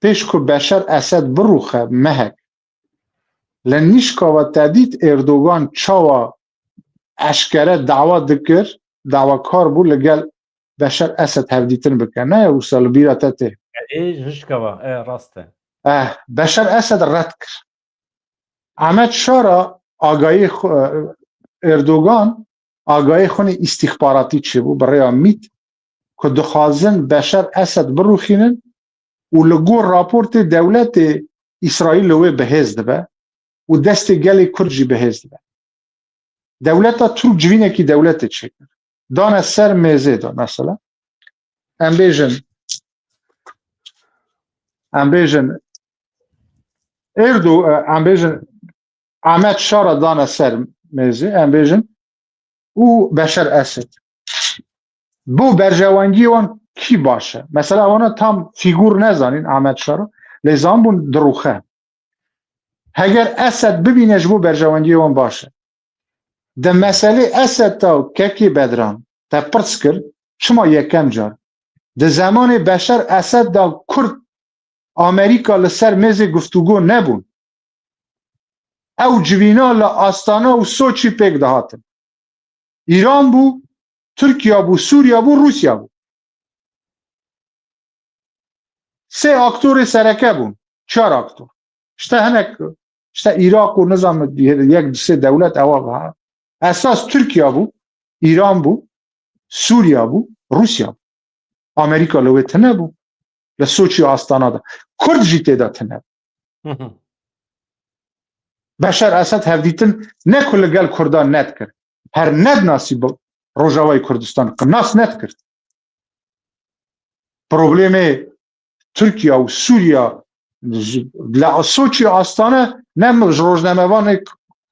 pêş ku Beşar Esed birûxe mehek, li nîşka ve te dît Erdogan çawa eşkere dawa dikir, dawakar bû li gel Beşar Esed hevdîtin bike. Ne wisa li bîra te tê? Ê, ji şikava, e, rast e. Eh, Beşar Esed red kir. Ahmet Şara agayê xwe, Erdogan agayê xwe nê îstîxbaratî çêbû bi rêya mît ku dixwazin Beşar Esed birûxînin û li gor raportê dewletê Îsraîl li wê bi hêz dibe û destê gelê Kurd jî bi hêz dibe. Dewleta Tirk civînekî dewletê çêkir. Dane ser mêzê de mesela. Em bêjin, em bêjin Erdo-, em bêjin Ahmet Şara dane ser mêzê, em bêjin, û Beşar Esed. Bo berjewendiyê wan kî baş e? Mesela wana tam fîgûr nezanîn Ahmet Şara, lê zanbûn dirûxe. Heger Esed bibîne ji bo berjewendiyê wan baş e. Di meselê Esed de kekê Bedran te pirs kir, çima yekem car? Di zemanê Beşar Esed de Kurd Amerîka li ser mêzê guftûgo nebûn. Ew civîna li Astana û Soçî pêk dihatin. Îran bû, Tirkiye bû, Sûriye bû, Rûsya bû. Sê aktorê sereke bûn. Çar aktor. İşte hinek, işte Îraq û nizam yek du sê dewlet ewa ha. Esas Tirkiye bû, Îran bû, Sûriye bû, Rûsya bû. Amerîka li wê tune bû. Li Soçî Astana de. Kurd jî tê de tune bû. Beşar Esed hevdîtin ne ku li gel Kurdan nedikir. Her nedinasî bi Rojavayê Kurdistan nas nedikir. Problemê Tirkiye û Sûriye ji, li Soçî Astane ne min ji rojnamevanê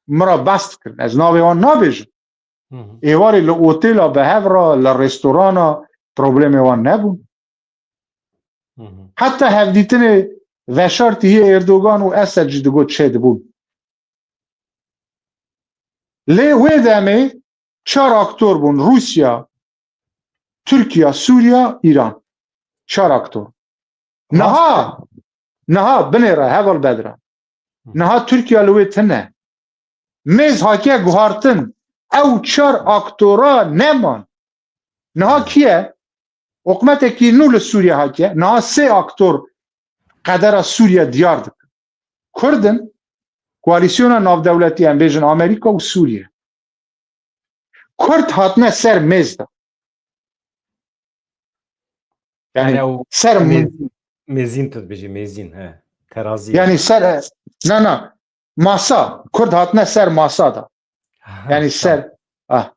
min re behs dikirin. Ez navê wan nabêjim. Êvarê li otêla bi hev re, li restorana problemê wan nebûn. Heta hevdîtinê veşartî hê Erdogan û Esed jî digot çêdibûn. Lê wê demê çar aktor bûn: Rûsya, Tirkiye, Sûriye, Îran. Çar aktor. Niha, niha binêre heval Bedran. Niha Tirkiye li wê tune. Mêz hatiye guhartin. Ew çar aktora neman. Niha kî ye? Hikûmetekî nû li Sûriye hatiye. Niha sê aktor qedera Sûriye diyar dikin. Kurd in, koalîsyona navdewletî, em bêjin Amerîka û Sûriye. Kurd hatine ser mêz de. Yani, yani ew ser mêzîn, mêzîn tu dibêjî, mêzîn, he. Terazî. Yani ser, na, na, masa, Kurd hatine ser masa da. Ha, yani ser, ah,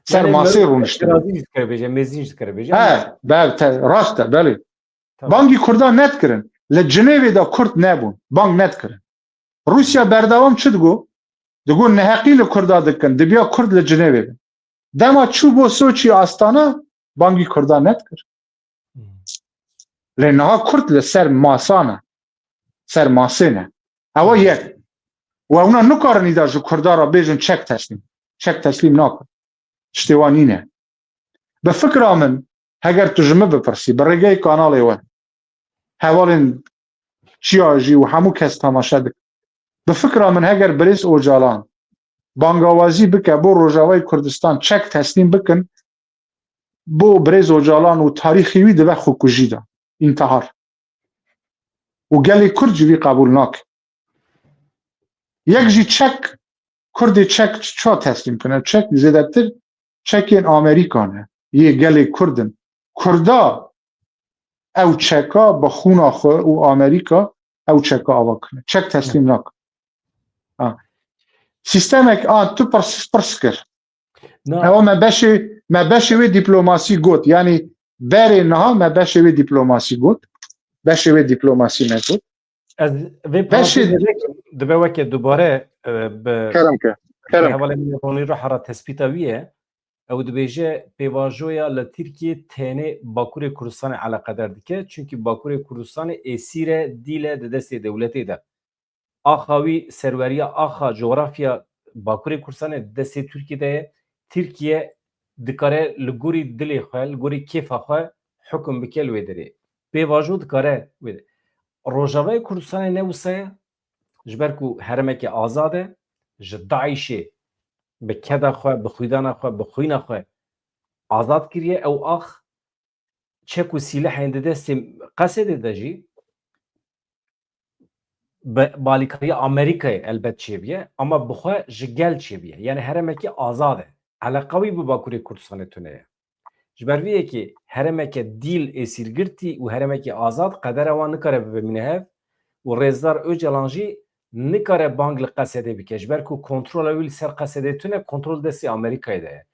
ser yani masê rûniştin. Terazî jî dikare bêje, mêzîn jî dikare bêje. He, be, te, rast e, belê. Tamam. Bangî Kurda nedikirin. Li Cinêvê de Kurd nebûn. Bang nedikirin. Rûsya berdewam çi digo? Digo neheqî li Kurda dikin. Dibiya Kurd li Cinêvê bin. Dema çû bo Soçî Astana, bangî Kurda nedikir. Lê niha Kurd li ser masa ne. Ser masê ne. Ewa yek. Û ewna nikarin îda ji Kurda re bêjin çek teslîm. Çek teslîm nakin. Tiştê wan nîne. Bi fikra min, heger tu ji min bipirsî, bi rêgeyê kanalê we, hevalên Çiyajî û hemû kes temaşe dikin. Bi fikra min, heger birêz Ocalan bangawazî bike bo Rojavayê Kurdistan çek teslîm bikin, bo birêz Ocalan û tarîxê wî dibe xwekujî de, întihar. Û gelê Kurd jî vî qebûl nake. Yek jî çek, Kurdê çek ça teslîm kine? Çek zêdetir çekên Amerîka ne. Yê gelê Kurd in. Kurda ew çeka bi xûna xwe û Amerîka ew çeka ava kine. Çek teslîm nakin. Ha. Sîstemek a tu pirs, pirs kir. Na. Ewa me beşê, me beşê wê dîplomasî got. Yanî berê niha me beşê wê dîplomasî got. Beşê wê dîplomasî me got. Ez vê Beşê parantezê vekim, dibe weke dubare, e, bi Kerem ke. Kerem ke. Hevalê min Ronî Ruha re tespîta wî ye. Ew dibêje pêvajoya li Tirkiyê tenê Bakurê Kurdistanê eleqeder dike. Çunkî Bakurê Kurdistanê êsîr e, dîl e di destê dewletê de. Axa wî, serweriya axa, cografya Bakurê Kurdistanê di destê Tirkiyê de ye. Tirkiye dikare li gorî dilê xwe, li gorî kêfa xwe hukum bike li wê derê. Pêvajo dikare wê de. Rojavayê Kurdistanê ne wisa ye, ji ber ku herêmeke azad e, ji DAIŞê bi keda xwe, bi xwîdana xwe, bi xwîna xwe azad kiriye. Ew ax çek û sîlehên di destê Qesedê de jî bi balîkariya Amerîkayê elbet çêbûye, ama bi xwe ji gel çêbûye. Yani herêmekî azad e. Eleqa wî bi Bakurê Kurdistanê tune ye. Ji ber vê yekê herêmeke dîl êsîrgirtî û herêmekî azad qedera wan nikare bibe mîne hev û Rêzdar Ocalan jî nikare bang li Qesedê bike. Ji ber ku kontrola wî li ser Qesedê tune, kontrol destê Amerîkayê de ye.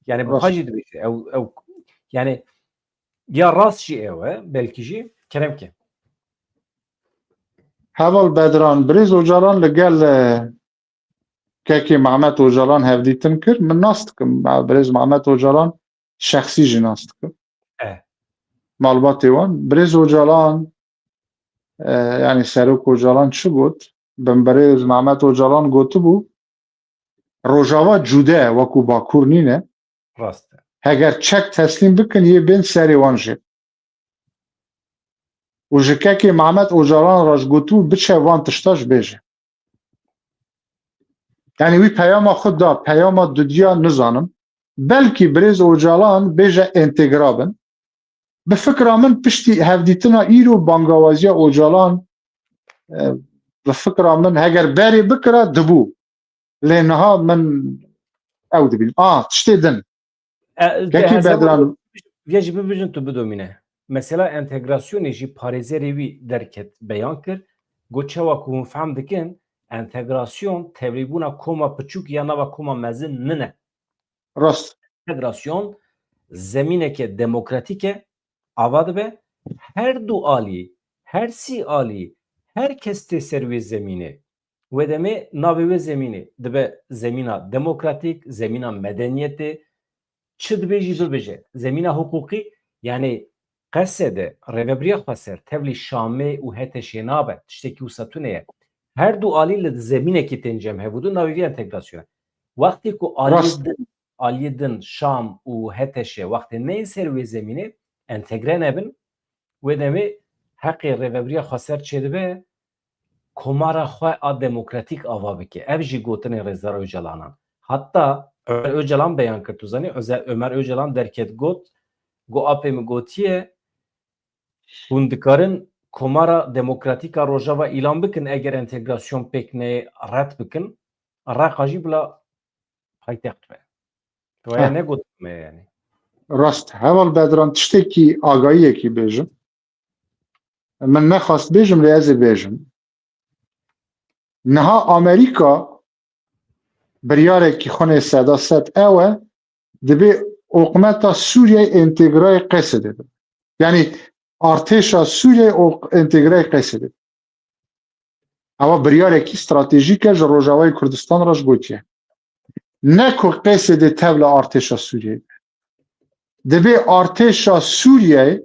Yani bi Rast. xwe jî dibêje. Ew, ew, yani ya rast jî ew e, belkî jî. Kerem ke. Heval Bedran, Birêz Ocalan li gel, e, kekê Mehmet Ocalan hevdîtin kir. Min nas dikim. Birêz Mehmet Ocalan şexsî jî nas dikim. Eh. Malbatê wan. Birêz Ocalan, e, yani Serok Ocalan çi got? Bin Birêz Mehmet Ocalan gotibû, Rojava cude ye, wekû Bakur nîne. Rast e. Heger çek teslîm bikin, yê bên serê wan jê. Û ji kekê Mehmet Ocalan re ji gotibû, biçe van tişta ji bêje. Yani wî peyama xwe da, peyama dudiya nizanim. Belkî birêz Ocalan bêje entegra bin. Bi fikra min piştî hevdîtina îro bangawaziya Ocalan, e, bi fikra min heger berê bikira dibû. Lê niha min ew dibînim. A, tiştê din. E, Kekî Bedran. Vê jî bibijin tu bidomîne. Mesela entegrasyonê jî parêzerê wî derket beyan kir. Got çawa ku hûn fehm dikin, entegrasyon tevlîbûna koma piçûk ya nava koma mezin nine. Rast. Entegrasyon zemîneke demokratîk e, ava dibe her du alî, her sî alî, her kes tê ser wê zemînê. Wê demê navê wê zemînê dibe zemîna demokratîk, zemîna medeniyetê, çi dibêjî bibêje. Zemîna hiqûqî, yanî qesede, rêvebiriya xweser, tevlî Şamê û HTŞ'ê nabe, tiştekî wisa tune ye. Her du alî li zemînekî tên cem hevû du navê vî entegrasyon e. Wextê ku aliyê Rast. din, aliyê din Şam û HTŞ wextê neyên ser wê zemînê entegre nebin, wê demê heqê rêvebiriya xweser çêdibe, komara xwe a demokratîk ava bike. Ev jî gotinên Rêzdar Ocalan an. Hatta Ömer Ocalan beyan kir, tu zanî, Öze-, Ömer Ocalan derket got, got apê min gotiye, hûn dikarin komara demokratîk a Rojava îlan bikin, eger entegrasyon pêk neyê red bikin, Reqa jî bila paytext be. Tu heye Heh. negot me yani. Rast. Heval Bedran, tiştekî, agahiyekî bêjim. Min nexwest bêjim, lê ez ê bêjim. Niha Amerîka biryarekî xwe nê seda sed ew e, dibê oqmeta Sûriyeyê entegrayê Qesedê bibe. Yanî artêşa Sûriyeyê o entegrayê Qesedê bibe. Ewa biryarekî stratejîk e, ji Rojavayê Kurdistan re jî gotiye. Ne ku Qesedê tev li artêşa Sûriyeyê be. Dibê artêşa Sûriyeyê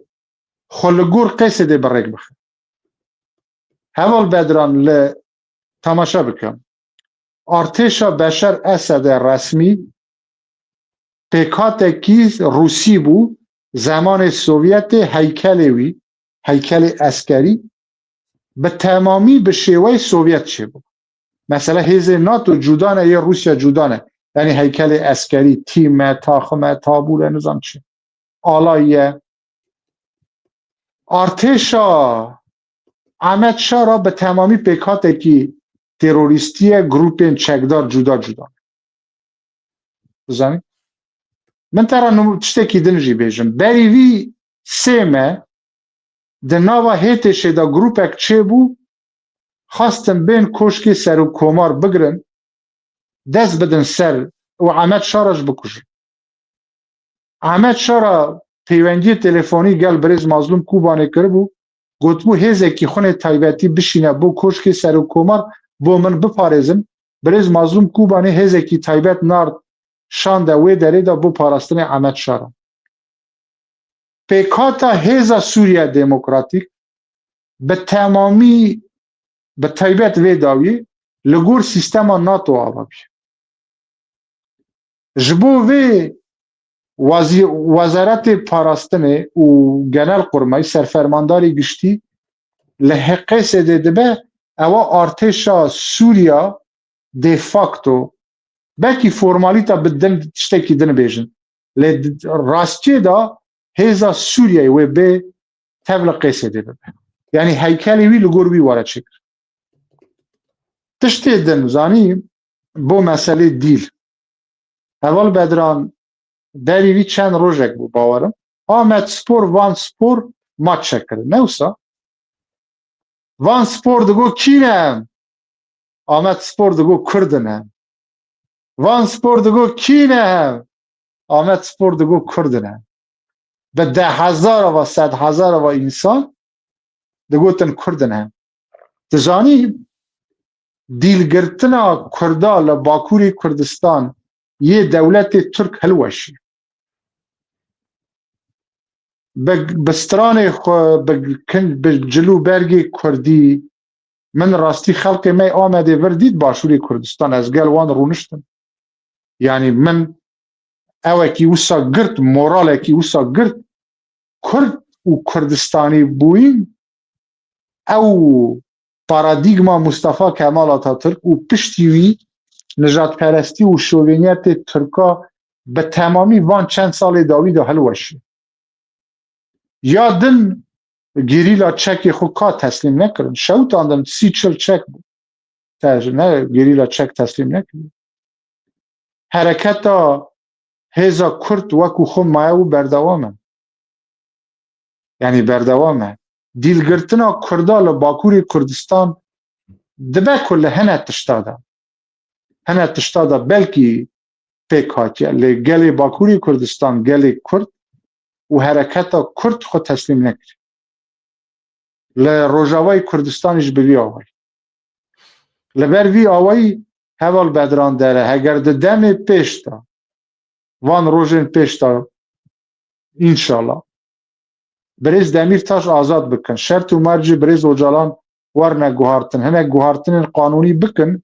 xwe li gor Qesedê bi rêk bixe. Heval Bedran, li temaşe bikim. Artêşa Beşar Esedê resmî pêkhatekî Rûsî bû, zemanê Sovyetê heykelê wî, heykelê eskerî, bi temamî bi şêweyê Sovyet çêbû. Mesela hêzê NATO cuda ne, yê Rûsya cuda ne. Yanî heykelê eskerî, tîm e, taxim e, tabûr e, nizam çi. Alayî ye. Artêşa Ehmed Şara bi temamî pêkhatekî terorîstî ye, grûpên çekdar cuda cuda. Dizanî? Min te re num-, tiştekî din jî bêjim. Berî vî sê meh di nava HTŞ'ê de grûpek çêbû, xwestin bên koşkê serokkomar bigirin, dest bidin ser û Ehmed Şara jî bikujin. Ehmed Şara peywendiyê telefonî gel birêz Mazlûm Kûbanê kiribû, gotibû hêzekî xwe nê taybetî bişîne bo koşkê serokkomar, bo min biparêzin. Birêz Mazlûm Kûbanê hêzekî taybet nard şande wê derê de bo parastinê Ehmed Şara. Pêkhata Hêza Sûriya Demokratîk bi temamî, bi taybet vê dawiyê li gor sîstema NATO ava bûye. Ji bo vê wazî-, Wezaretê Parastinê û Genelkurmay, Serfermandarê Giştî li Qesedê dibe, ewa artêşa Sûriya de facto, belkî formalîta bi din tiştekî din bêjin. Lê di-, rastiyê de hêza Sûriyeyê wê bê tev li Qesedê bibe. Yanî heykelê wî li gor wî were çêkir. Tiştê din zanî bo meselê dîl. Heval Bedran, berî vî çend rojek bû, bawerim. Amed Spor, Van Spor maç çekir. Ne wisa? Van Spor digo kî ne em? Amed Spor digo Kurd in em. Van Spor digo kî ne em? Amed Spor digo Kurd in em. Bi deh hezarava, sed hezarava însan digotin Kurd in em. Dizanî dîlgirtina Kurda li Bakurê Kurdistan yê dewletê Tirk hilweşî. Bi, bi stranê xwe, bi kin-, bi cil û bergê Kurdî, min rastî xelkê me Amedê vir dît Başûrê Kurdistan, ez gel wan rûniştim. Yanî min ewekî wisa girt, moralekî wisa girt, Kurd û Kurdistanî bûyîn, ew paradîgma Mustafa Kemal Atatürk û piştî wî nijadperestî û şoveniyetê Tirka bi temamî van çend salê dawî de hilweşî. Ya din gerîla çekê xwe ka teslîm nekirin. Şewitandin sî çil çek bû. Te ji ne gerîla çek teslîm nekirin. Hereketa hêza Kurd wekû xwe maye û berdewam e. Yanî berdewam e. Dîlgirtina Kurda li Bakurê Kurdistan dibe ku li hene tişta de, hene tişta de belkî pêk hatiye. Lê gelê Bakurê Kurdistan, gelê Kurd û hereketa Kurd xwe teslîm nekir. Li Rojavayê Kurdistanê jî bi vî awayî. Li ber vî awayî heval Bedran Dere, heger di demê pêş de, van rojên pêş de, înşallah, birêz Demîrtaş azad bikin, şert û mercê birêz Ocalan werine guhartin, hinek guhartinên qanûnî bikin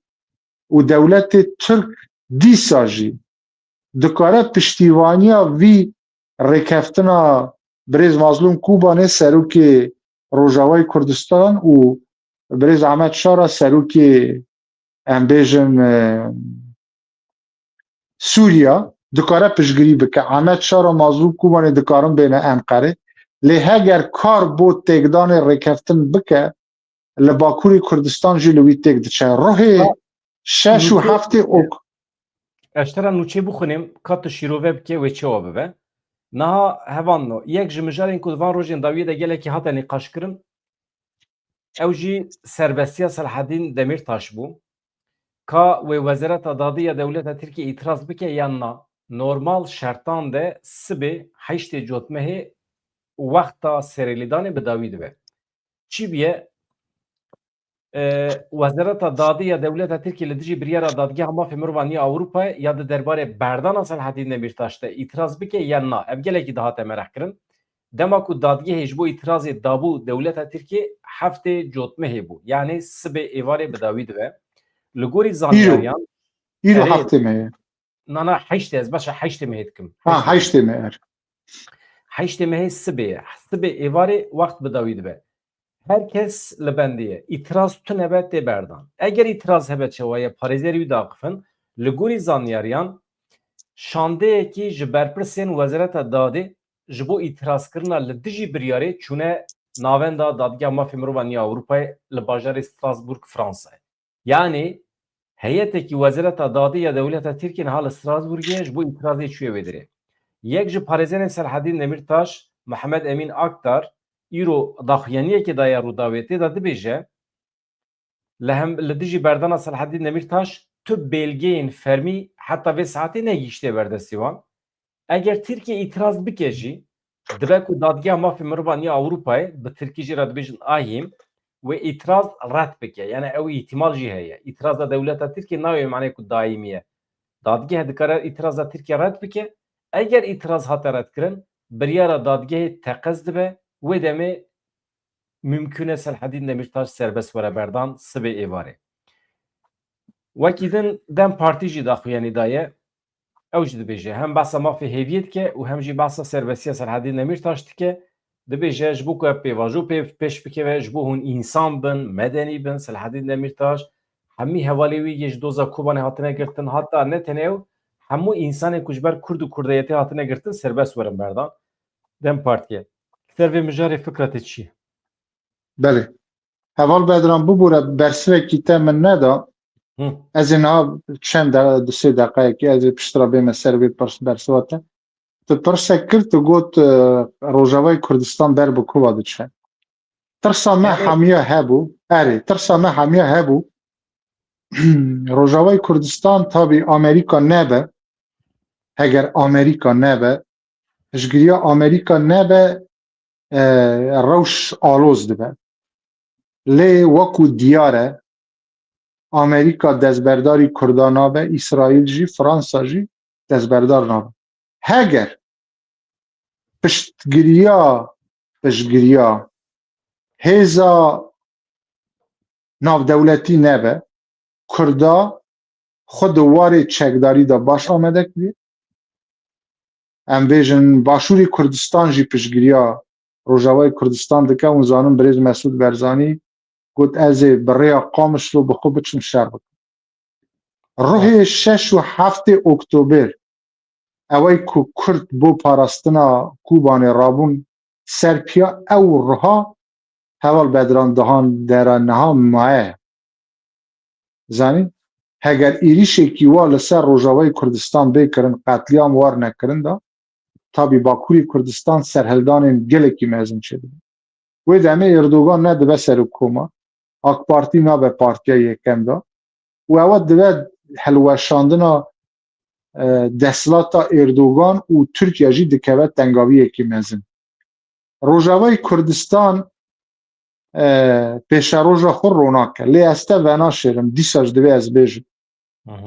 û dewletê Tirk dîsa jî dikare piştîvaniya vî rêkeftina birêz Mazlûm Kobanê, serokê Rojavayê Kurdistan, û birêz Ehmed Şara, serokê, em bêjin, e, Sûriya, dikare piştgirî bike. Ehmed Şara, Mazlûm Kobanê dikarin bêne Enqerê. Lê heger kar bo têkdanê rêkeftin bike, li Bakurê Kurdistan jî li wî têk diçe. Ruhê Ha, şeş û nûçe, heftê ok. Ez te re nûçe bixwînim, ka tu şîrove bike wê çawa bibe. Niha hevanno, yek ji mijarên ku di van rojên dawiyê de gelekî hate nîqaşkirin, ew jî serbestiya Selahedîn Demîrtaş bû. Ka wê Wezareta Dadî ya Dewleta Tirkiyê îtiraz bike yan na, normal şertan de sibê heştê Cotmehê wexta serêlîdanê bi dawî dibe. Çi bûye? E, Wezareta Dadî ya Dewleta Tirkiyê li dijî biryara Dadgeha Mafê Mirovan ya Ewropayê ya di derbarê berdana Selahedîn Demîrtaş de îtiraz bike yan na? Ev gelekî dihate mereqkirin. Dema ku dadgehê ji bo îtirazê dabû dewleta Tirkiyê, heftê Cotmehê bû. Yanî sibê êvarê bi dawî dibe. Li gorî Îro. Zanyariyan, Îro erê, heftê me ye. Nana heştê, ez başa heştê mehê dikim. Ha, heştê mehê. Heştê mehê sibê ye. Sibê êvarê wext bi dawî dibe. Her kes li bendê ye. Îtiraz tune be tê berdan. Eger îtiraz hebe çawa ye, parêzerî wî diaqifin. Li gorî zanyariyan, şandeyekî ji berpirsên Wezareta Dadê ji bo îtirazkirina li dijî biryarê çûne navenda Dadgeha Mafê Mirovan ya Ewropayê li bajarê Strasbourg, Fransayê. Yanî heyetekî Wezareta Dadê ya Dewleta Tirkiyê niha li Strasbourgê ji bo îtirazê çûye wê derê. Yek ji parêzerên Selahedîn Demîrtaş, Mihemed Emîn Aktar, îro daxuyaniyekê daye Rûdawê, tê de dibêje, li hem, li dijî berdana Selahedîn Demîrtaş tu belgeyên fermî heta vê saetê negihîştiye ber destê wan. Eger Tirkiye îtiraz bike jî, dibe ku Dadgeha Mafê Mirovan ya Ewropayê, bi tirkî jî re dibêjin AHİM, wê îtiraz red bike. Yani ew îhtimal jî heye. Îtiraza dewleta Tirkiye nayê manê ku daîmî ye. Dadgeh dikare îtiraza Tirkiye red bike. Eger îtiraz hate redkirin, biryara dadgehê teqez dibe, wê demê mimkûn e Selahedîn Demîrtaş serbest were berdan sibê êvarê. Wekî din DEM Partî jî daxuyanî daye. Ew jî dibêje, hem behsa mafê hêviyê dike û hem jî behsa serbestiya Selahedîn Demîrtaş dike. Dibêje, ji bo ku ev pêvajo pê, pêş bikeve, ji bo hûn însan bin, medenî bin, Selahedîn Demîrtaş, hemî hevalê wî yê ji doza Kobanê hatine girtin, heta ne tenê ew, hemû însanên ku ji ber Kurd û Kurdiyetê hatine girtin, serbest werin berdan. DEM Partiyê. Ser vê mijarê fikra te çi ye? Belê. Heval Bedran, bibûre, bersivekî te min neda. Hı. Ez ê niha çend de, du sê deqeyekê ez ê piştre bême ser vê pirs, bersiva te. Tu pirsek kir, tu got, e, Rojavayê Kurdistan ber bi kuva diçe. Tirsa me, erê, hemiya hebû. Erê, tirsa me hemiya hebû. Rojavayê Kurdistan tabî Amerîka nebe. Heger Amerîka nebe, piştgiriya Amerîka nebe, e, rewş aloz dibe. Lê wekû diyar e, Amerîka destberdarî Kurda nabe, Îsraîl jî, Fransa jî destberdar nabe. Heger piştgiriya, piştgiriya hêza navdewletî nebe, Kurda xwe di warê çekdarî de baş amade kiriye. Em bêjin Başûrê Kurdistan jî piştgiriya Rojavayê Kurdistan dike. Hûn zanin birêz Mesûd Berzanî got, ez ê bi rêya Qamişlo bi xwe biçim şer bikim. Ruhê şeş û heftê Oktober Ewey ku Kurd bo parastina Kûbanê rabûn ser piya, ew riha heval Bedran dihan dera niha maye. Zanî, heger êrîşekî wa li ser Rojavayê Kurdistan bê kirin, qetlîam war nekirin da, tabî Bakurê Kurdistan serhildanên gelekî mezin çêdibe. Wê demê Erdogan nedibe serokkomar, AK Partî nabe partiya yekem da û ewa dibe hilweşandina, e, desthilata Erdogan û Tirkiye jî dikeve tengaviyekî mezin. Rojavayê Kurdistan, e, pêşeroja xwe ronak e. Lê ez te venaşêrim, dîsa jî divê ez bêjim.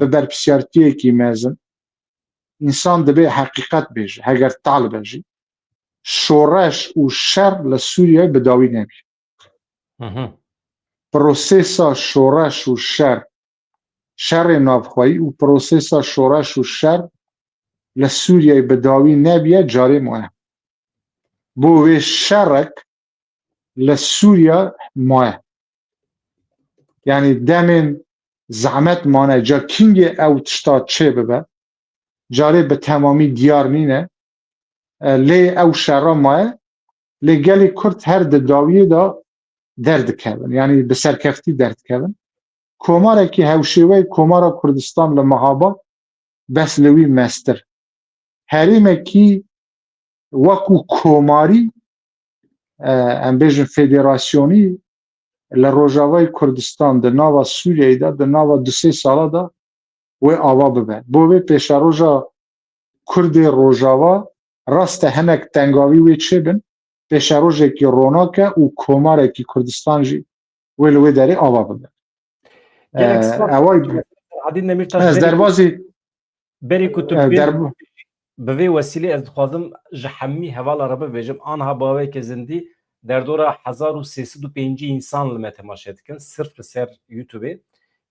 Bi berpirsiyartiyekî mezin, însan divê heqîqet bêje, heger tal be jî. Şoreş û şer li Sûriyeyê bi dawî nebî. Prosesa şoreş û şer, şerê navxweyî û prosesa şoreş û şer li Sûriyeyê bi dawî nebiye, carê maye. Bo vê şerek li Sûriye maye. Yanî demên zehmet mane, ca kingê ew tişta çê bibe, carê bi temamî diyar nîne. E, lê ew şerra maye, lê gelê Kurd her di dawiyê de derdikevin, yanî bi serkeftî derdikevin. Komarekî hewşêweyê Komara Kurdistan li Mehaba bes li wî mestir. Herêmekî wekû komarî, e, em bêjin federasyonî li Rojavayê Kurdistan, di nava Sûriyeyê de, di nava du sê sala de wê ava bibe. Bo vê pêşeroja Kurdê Rojava rast e hinek tengavî wê çêbin, pêşerojekî ronak e û komarekî Kurdistan jî wê li wê derê ava bibe. Gelek spas. Eway Selahaddin Demirtaş, ez berî ku, derbazî, berî ku tu e, bê derb- bi vê wesîlê ez dixwazim ji hemî hevala re bibêjim, anha baweke zindî derdora hezar û sê sed û pêncî însan li me temaşe dikin, sirf li ser YouTube-ê.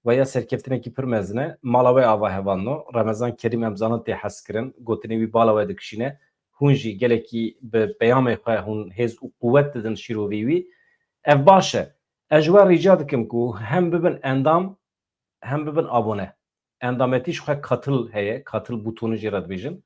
Ve ya serkeftinekî pir mezin e. Mala we ava hevalno. Remezan Kerîm em zanin tê hezkirin. Gotinê wî bala we dikişîne. Hûn jî gelekî bi peyamê xwe hûn hêz û quwet didin şîrovî wî. Ev baş e. Ez ji we rîca dikim ku hem bibin endam, hem bibin abone. Endametî ji xwe katıl heye, katıl butonu jê re dibêjin.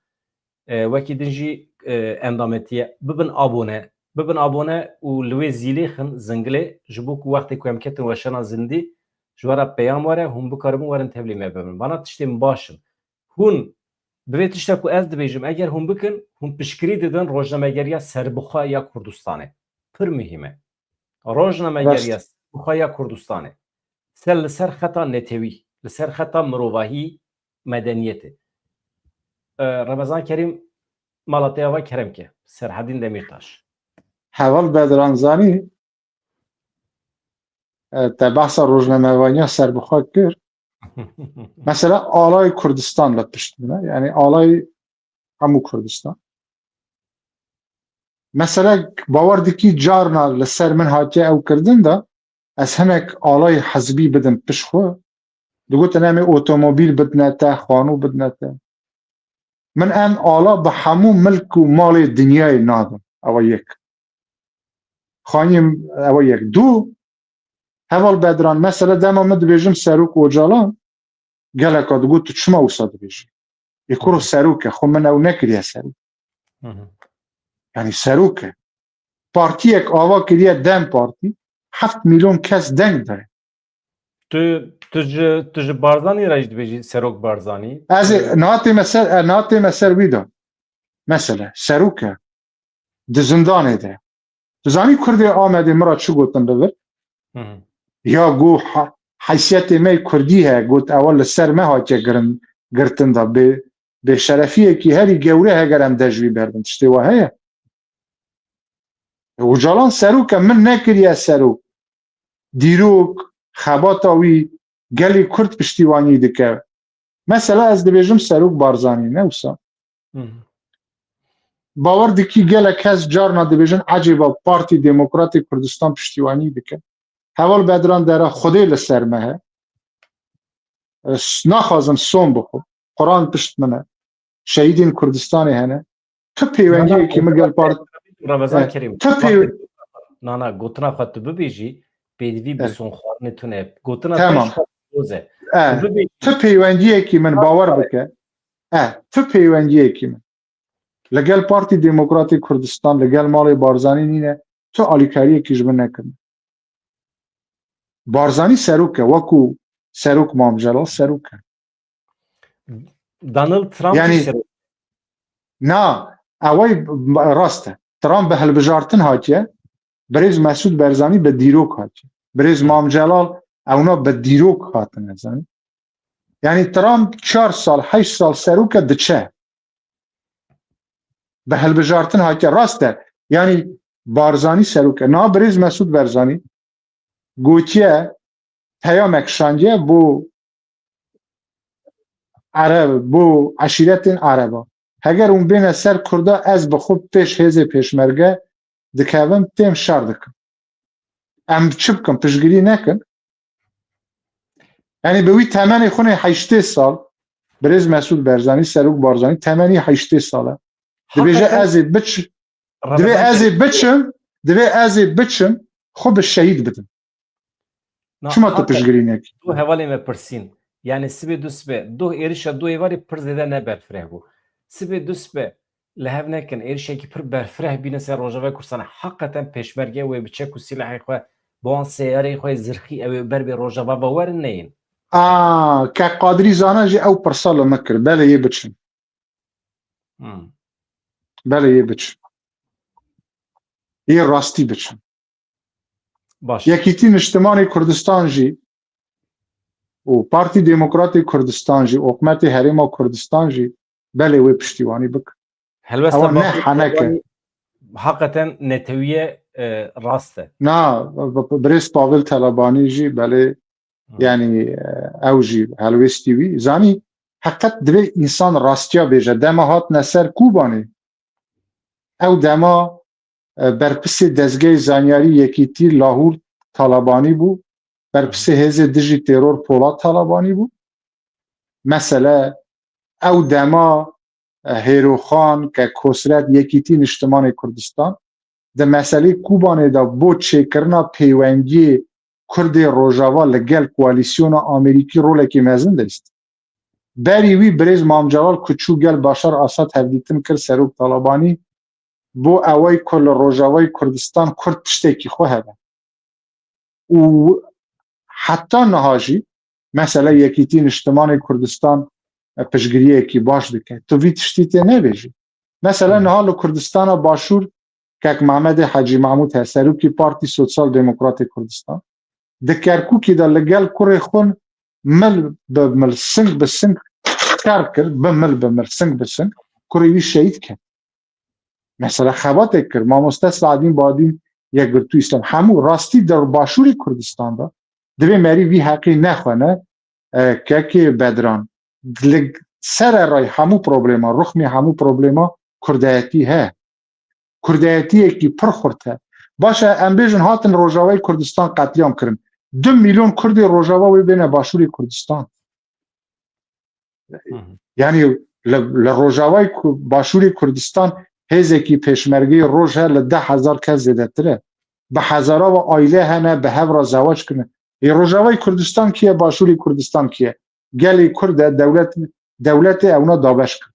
E, wekî din jî, e, endametî ye. Bibin abone, bibin abone û li wê zîlê xin, zingilê, ji bo ku wextê ku em ketin weşana zindî, ji we re peyam were, hûn bikaribin werin tevlî me bibin. Bana tiştên baş in. Hûn bi vê tişta ku ez dibêjim, eger hûn bikin, hûn piştgirî didin rojnamegeriya serbixwe ya Kurdistanê. Pir muhîm e. Rojnamegeriya Rast. Serbixwe ya Kurdistanê. Ser li ser xeta netewî, li ser xeta mirovahî, medeniyetê. E, Remezan Kerîm, mala te ava kerem ke. Serhedîn Demîrtaş. Heval Bedran Zanî, e, te behsa rojnamevaniya serbixwe kir. Mesela alay Kurdistan li pişt bine. Yani alay hemû Kurdistan. Mesela bawer dikî carna li ser min hatiye ew kirdin de ez hinek alay hizbî bidim pişt xwe. Digotin em ê otomobîl bidine te, xanû bidine te. Min em ala bi hemû milk û malê dinyayê nadim. Ewa yek. Xanîm, ewa yek. Du, heval Bedran, mesela dema min dibêjim Serok Ocalan, geleka digot tu çima wisa dibêjî? Ê kuro Hı hı. Serok e, xwe min ew nekiriye serok. Hı hı. Yani serok e. Partiyek ava kiriye DEM Partî, heft milyon kes deng daye. Tu, tu ji, tu ji Barzanî re jî dibêjî, Serok Barzanî. Ez ê, Ee, niha tême ser, e, niha tême ser wî de. Mesele, serok e. Di zindanê de. Tu zanî Kurdê Amedê min re çi gotin li vir? Hı hı. Ya got, ha-, heysiyetê me Kurdî heye, got, ewa li ser me hatiye girin, girtin de. Bê, bêşerefiyekî herî gewre heger em dest wî berdin. Tiştê wa heye? Ocalan serok e, min nekiriye serok. Dîrok, xebata wî gelê Kurd piştîwanî dike. Mesela ez dibêjim Serok Barzanî, ne wisa? Hı hı. Bawer dikî gelek kes carna dibêjin, ecêba Partî Demokratê Kurdistan piştîwanî dike. Heval Bedran Dera, Xwedê li ser me he. Ez naxwazim som bixwim. Quran pişt min e. Şehîdên Kurdistanê hene. Ti pêwendiyekî min gel part-, Remezan eh, Kerîm, ti pêw-, nana, gotina xwe tu bibêjî, pêdivî bi eh, son xwarinê tune. Gotina te tamam. Ji xwe doz e. Eh, tu bibêjî, ti pêwendiyekî min bawer bike. He, tu pêwendiyekî min. Li gel Partî Demokratê Kurdistan, li gel malê Barzanî nîne, tu alîkariyekî ji min nekirin. Barzanî serok e, wekû serok Mam Celal serok e. Donald Trump Yani- jî serok. Na, ewey rast e. Trump bi hilbijartin hatiye, birêz Mesûd Barzanî bi dîrok hatiye. Birêz Mam Celal ewna bi dîrok hatine zanî. Yani Trump çar sal, heşt sal serok e diçe. Bi hilbijartin hatiye. Rast e. Yani Barzanî serok e. Na birêz Mesûd Barzanî gotiye peyamek şandiye bo Ereb, bo eşîretên Ereba. Heger hûn bêne ser Kurda, ez bi xwe pêş hêzê pêşmerge dikevim, têm şer dikim. Em çi bikin, piştgirî nekin? Yani bi wî temenê xwe nê heştê sal, birêz Mesûd Barzanî, Serok Barzanî, temenî heştê sal e. Dibêje Hakikaten ez ê biç, divê Ramazan ez ê Çelik- biçim, divê ez ê biçim, xwe bi şehîd bidim. Na, Çima tu hakikaten piştgirî nekî? Du hevalên me pirsîn. Yani sibê du sibê, duh êrişa duhê varî pir zêde ne berfireh bû. Sibê du sibê li hev nekin, êrişekî pir berfireh bîne ser Rojavayê Kurdistanê. Hakikaten pêşmerge wê bi çek û silahê xwe, bi wan seyareyê xwe zirxî ew ê ber bê Rojava ve werin neyên. A, ke Qadirî Zana jî ew pirsa li min kir. Belê yê biçin. Hmm. Belê yê biçin. Yê rastî biçin. Baş. Yekîtî Niştimanê Kurdistan jî û Partî Demokratê Kurdistan jî, Hikûmetê Herêma Kurdistan jî belê wê piştîwanî bikin. Helbesta Ewa ne Bakur heneke. Talebanî hakikaten netewiye e, rast e. Na, b-, b-, birêz Pavel Talebanî jî belê, Hı. yani e, ew jî helwêstî wî. Zanî, heqet divê însan rastiya bêje. Dema hatine ser Kûbanê, ew dema e, berpisê dezgehê zanyarî yekîtî Lahûr Talebanî bû, berpisê hêzê dijî teror Polat Talebanî bû. Mesele ew dema e, Hêroxan, Kek Hosret, Yekîtî Niştimanê Kurdistan di meselê Kûbanê de bo çêkirina pêwendiyê Kurdê Rojava li gel koalîsyona Amerîkî rolekî mezin dilîst. Berî wî birêz Mam Celal ku çû gel Başar Asad hevdîtin kir serok Talebanî, bo ewey ku li Rojavayê Kurdistan Kurd tiştekî xwe hebe. Û heta niha jî mesela Yekîtî Niştimanê Kurdistan e, piştgiriyekî baş dike. Tu vî tiştî tê nebêjî. Mesela Hı. niha li Kurdistana Başûr Kek Mehmedê Hecî Mahmûd he, serokî Partî Sosyal Demokratê Kurdistan, di Kerkûkê de li gel kurê xwe mil bi mil, sing bi sing şer kir, bi mil bi mil, sing bi sing, kurê wî şehîd ket. Mesela xebatek kir, mamoste Saedîn Badîn, Yekgirtû Îslam, hemû rastî di Başûrê Kurdistan de divê merî vî heqî nexwene, e, kekê Bedran. Li sererayî hemû problema, ruxmê hemû problema kurdayetî he. Kurdayetiyekî pir xurt he. Baş e, em bêjin hatin Rojavayê Kurdistan qetlîam kirin. Du milyon Kurdê Rojava wê bêne Başûrê Kurdistan. Hı hı. Yani li, li Rojavayê Ku-, Başûrê Kurdistan hêzekî pêşmergeyê roj he li deh hezar kes zêdetir e. Bi hezara ve aîle hene, bi hev re zewac kirine. Ê Rojavayê Kurdistan kî ye, Başûrê Kurdistan kî ye? Gelê Kurd e, dewlet, dewletê ewna dabeş kir.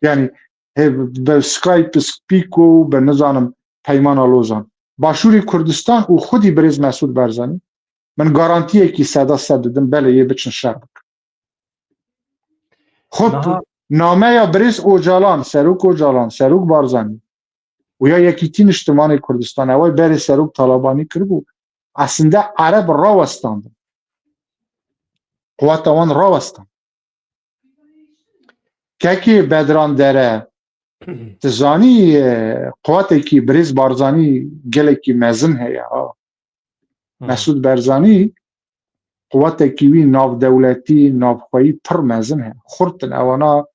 Yani hê bi Skype, Spîko, bi nizanim Peymana Lozan. Başûrê Kurdistan û xwedî birêz Mesûd Barzanî, min garantiyekî seda sed didim, belê yê biçin şer bikin. Xwe Niha- nameya birêz Ocalan, Serok Ocalan, Serok Barzanî û ya Yekîtî Niştimanê Kurdistan, ew berê Serok Talebanî kiribû, aslinde Ereb rawestandin. Quweta wan rawestan. Kekê Bedran Dere, tu zanî, e, quwetekî birêz Barzanî gelekî mezin heye, ha. Hı. Mesûd Barzanî quwetekî wî navdewletî, navxweyî pir mezin heye. Xurt in ewana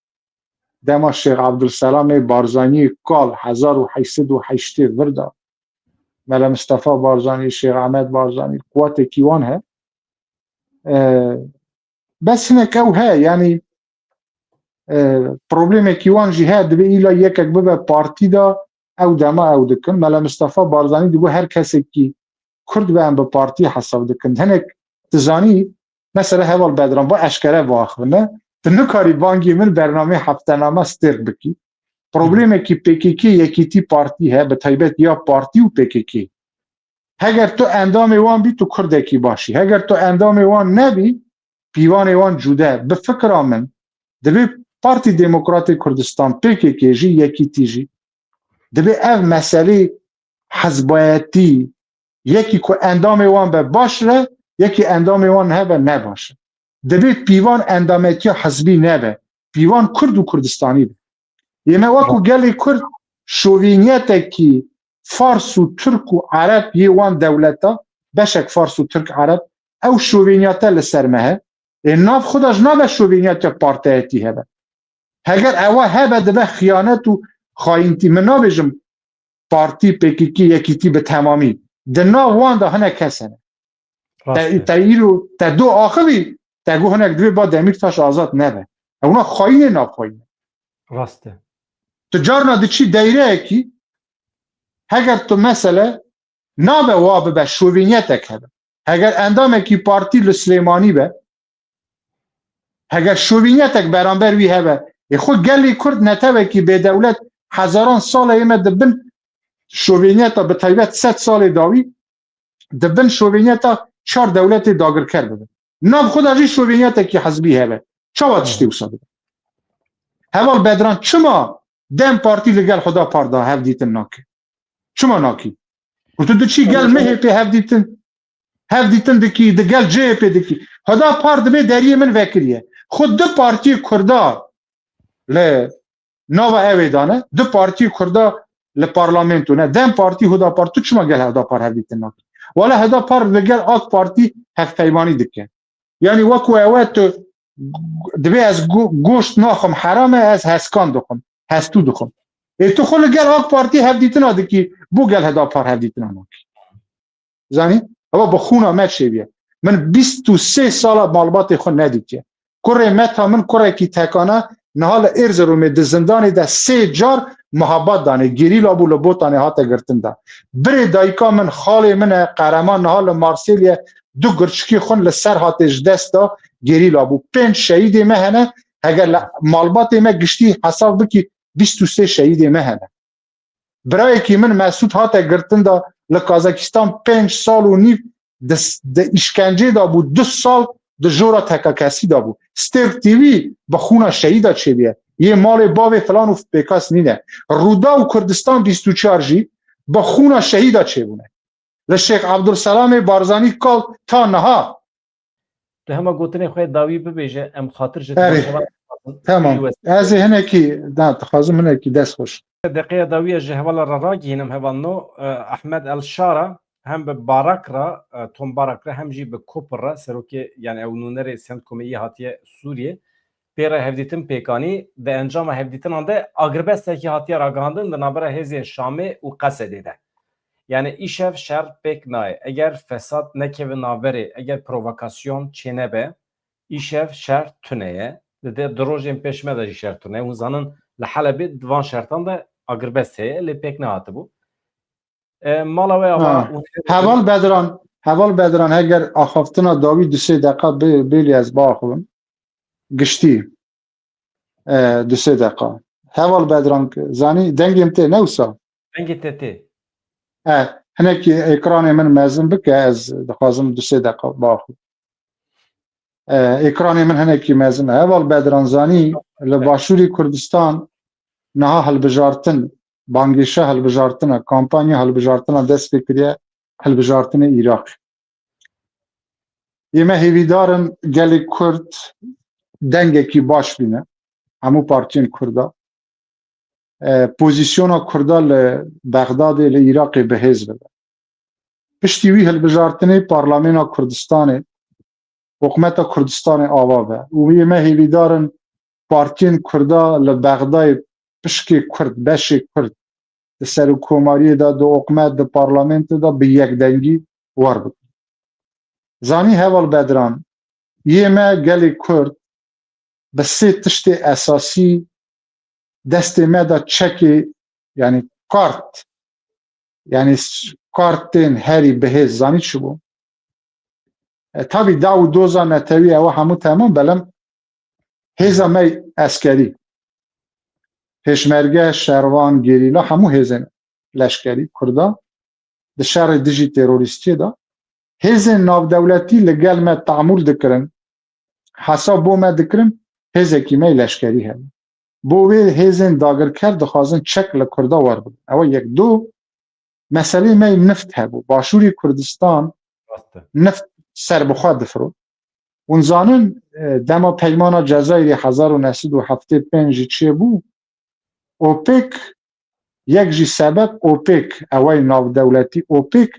dema Şêx Ebdulselamê Barzanî kal hezar û heşt sed û heştê vir de. Mele Mistefa Barzanî, Şêx Ehmed Barzanî, quwetekî wan he. E, bes hinek ew he, yanî, e, problemekî wan jî he, divê îla yekek bibe partî de, ew dema ew dikin. Mele Mistefa Barzanî digot her kesekî Kurd be em bi partî hesab dikin. Hinek tu zanî, mesela heval Bedran, ba eşkere biaxivine, Tu nikarî bangî min bernameyê heftename stêrk bikî. Problemekî P K K, Yekîtî Partî he, bi taybet ya Partî û P K K. Heger tu endamê wan bî, tu Kurdekî baş î. Heger tu endamê wan nebî, pîvanê wan cude. Bi fikra min, divê Partî Demokratê Kurdistan, P K K jî, Yekîtî jî, divê ev meselê hizbayetî, yekî ku endamê wan be baş re, yekî endamê wan hebe ne baş e. Divê pîvan endametiya hizbî nebe. Pîvan Kurd û Kurdistanî be. Yê me wekû gelê Kurd şovîniyetekî Fars û Tirk û Ereb yê wan dewleta, beşek Fars û Tirk Ereb, ew şovîniyete li ser me he. Ê nav xwe de ji nabe şovîniyetiya partiyetî hebe. Heger ewa hebe dibe xiyanet û xayîntî. Min nabêjim partî, P K K, Yekîtî bi temamî. Di nav wan de hinek kes hene. Rast Te, e. te îro, te do axivî, te got hinek divê ba Demîrtaş azad nebe. Ewna xayînê navxweyî ne. Rast e. Tu carna diçî deyreyekî, heger tu mesele nabe wa bibe, şovîniyetek hebe. Heger endamekî partî li Silêmanî be, heger şovîniyetek beramber wî hebe, ê xwe gelê Kurd netewekî bêdewlet, hezaran sal e ê me di bin şovîniyeta, bi taybet sed salê dawî, di bin şovîniyeta çar dewletê dagirker bibin. Nav xwe de jî şovîniyetekî hizbî hebe. Çawa tiştê wisa bibe? Heval Bedran, çima DEM Partî li gel Hudapar da hevdîtin nake? Çima nakî? Ku tu diçî gel M H P hevdîtin, hevdîtin dikî, di gel C H P dikî. Hudapar dibê deriyê min vekiriye. Xwe du partiyê Kurda li nava ewê dane, du partiyê Kurda li parlamento ne. DEM Partî, Hudapar, tu çima gel Hudapar hevdîtin nakî? Wala Hudapar li gel AK Partî hevpeymanî dike. Yanî wekû ew e tu dibê ez go-, goşt naxim, heram e, ez heskan dixim, hestû dixim. Ê tu xwe li gel AK Partî hevdîtina dikî, bo gel Hudapar hevdîtina nakî? Zanî? Ewa bi xûna me çêbiye. Min bîst û sê sala malbatê xwe nedîtiye. Kurê meta min kurekî tekana niha li Erzeromê di zindanê de sê car mihabat danê. Gerîla bû, li Botanê hate girtin da. Birê dayika min, xalê min e, Qereman, niha li Marsêlye du gurçikê xwe li ser hate ji dest da, gerîla bû. Pênc şehîdê me hene, heger li malbatê me giştî hesab bikî, bîst û sê şehîdê me hene. Birayekî min Mesûd hate girtin da li Kazakistan pênc sal û nîv di, di îşkencê de bû, du sal di jora tekakesî de bû. Stêrk T V bi xûna şehîda çêbûye. Yê malê bavê filan û pêkas nîne. Rûdaw Kurdistan bîst û çar jî bi xûna şehîda çêbûne. Li Şêx Ebdulselamê Barzanî kal ta niha. Tu hema gotinê xwe dawî bibêje, em xatir ji Erê, Heval dixwazin. Tamam. Wî wes- Ez ê hinekî, da, dixwazim hinekî dest xweş. Deqeya dawî ez ji hevala re ragihînim, hevalno, e, Ahmed El Şara hem bi Barak re, e, Tom Barak re hem jî bi Kopir re, serokê, yani ew nûnerê Sentkomê yê hatiye Sûriyê, pê re hevdîtin pêk anî. Di encama hevdîtinan de agirbestekî hatiye ragihandin di navbera hêzên Şamê û Qesedê de. Yani îşev şer pêk nayê. Eger fesad nekeve navberê, eger provokasyon çênebe, îşev şer tune ye. Di, di, di rojên pêş me de jî şer tune ye. Hûn zanin li Helebê di van şertan de agirbest heye, lê pêk nehatibû. E, mala we ava Ha. û Heval Bedran, Heval Bedran, heger axaftina dawî du sê deqa bê-, bêlî ez biaxivim. Giştî. E, du sê deqa. Heval Bedran, zanî dengê min tê ne wisa? Dengê te tê. E, hinekî ekranê min mezin bike, ez dixwazim du sê deqa biaxivim. E, ekranê min hinekî mezin e. Heval Bedran, zanî li Başûrê Kurdistan niha hilbijartin, bangêşa hilbijartina, kampanya hilbijartina dest pê kiriye, hilbijartinê Iraqê. Yê me hêvîdar in gelê Kurd dengekî baş bîne, hemû partiyên Kurda. E, pozîsyona Kurda li Bexdadê, li Iraqê bihêz bibe. Piştî wî hilbijartinê Parlamêna Kurdistanê, Hikûmeta Kurdistanê ava be. Û yê me hêvîdar in partiyên Kurda li Bexdayê, pişkê Kurd, beşê Kurd, di serokkomariyê de, di hikûmet, di parlamento de bi yekdengî wer bikin. Zanî Heval Bedran, yê me gelê Kurd bi sê tiştê esasî destê me de çekê, yani kart, yani s-, kartên herî bihêz, zanî çi bû? E, tabî daw û doza netewî ew hemû temam, belem Hêza me eskerî, pêşmerge, şervan, gerîla, hemû hêzên leşkerî Kurda di şerê dijî terorîstiyê de hêzên navdewletî li gel me tamûl dikirin, hesab bo me dikirin, hêzekî me yê leşkerî heye. Bo wê hêzên dagirker dixwazin çek li Kurda werbigrin. Ew e yek. Du, meselê me yê nift hebû. Başûrê Kurdistan Rast e. nift serbixwe difirot. Hûn zanin, e, dema peymana Cezayirê hezar û neh sed û heftê pênc jî çêbû, OPEC, yek jî sebeb OPEC, eway navdewletî OPEC,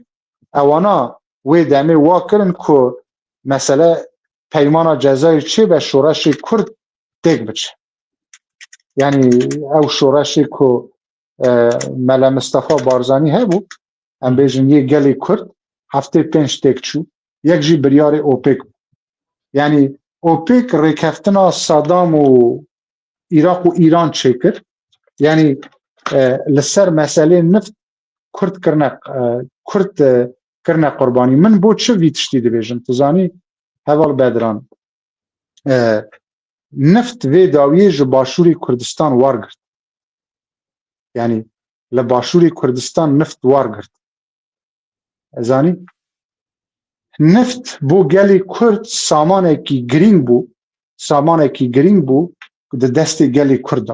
ewana wê demê wa kirin ku mesele peymana Cezayir çêbe, şoreşê Kurd têk biçe. Yanî ew şoreşê ku, e, Mele Mistefa Barzanî hebû, em bêjin yê gelê Kurd, heftê pênc têk çû, yek jî biryarê OPEC bû. Yanî OPEC rêkeftina Saddam û Iraq û Îran çêkir. Yanî, e, li ser meselê nift Kurd kirine, e, Kurd, e, kirine qurbanî. Min bo çi vî tiştî dibêjim? Tu zanî, Heval Bedran, e, nift vê dawiyê ji Başûrê Kurdistan wergirt. Yanî li Başûrê Kurdistan nift wergirt. Ez zanî, nift bo gelê Kurd samanekî girîng bû, samanekî girîng bû di destê gelê Kurd de.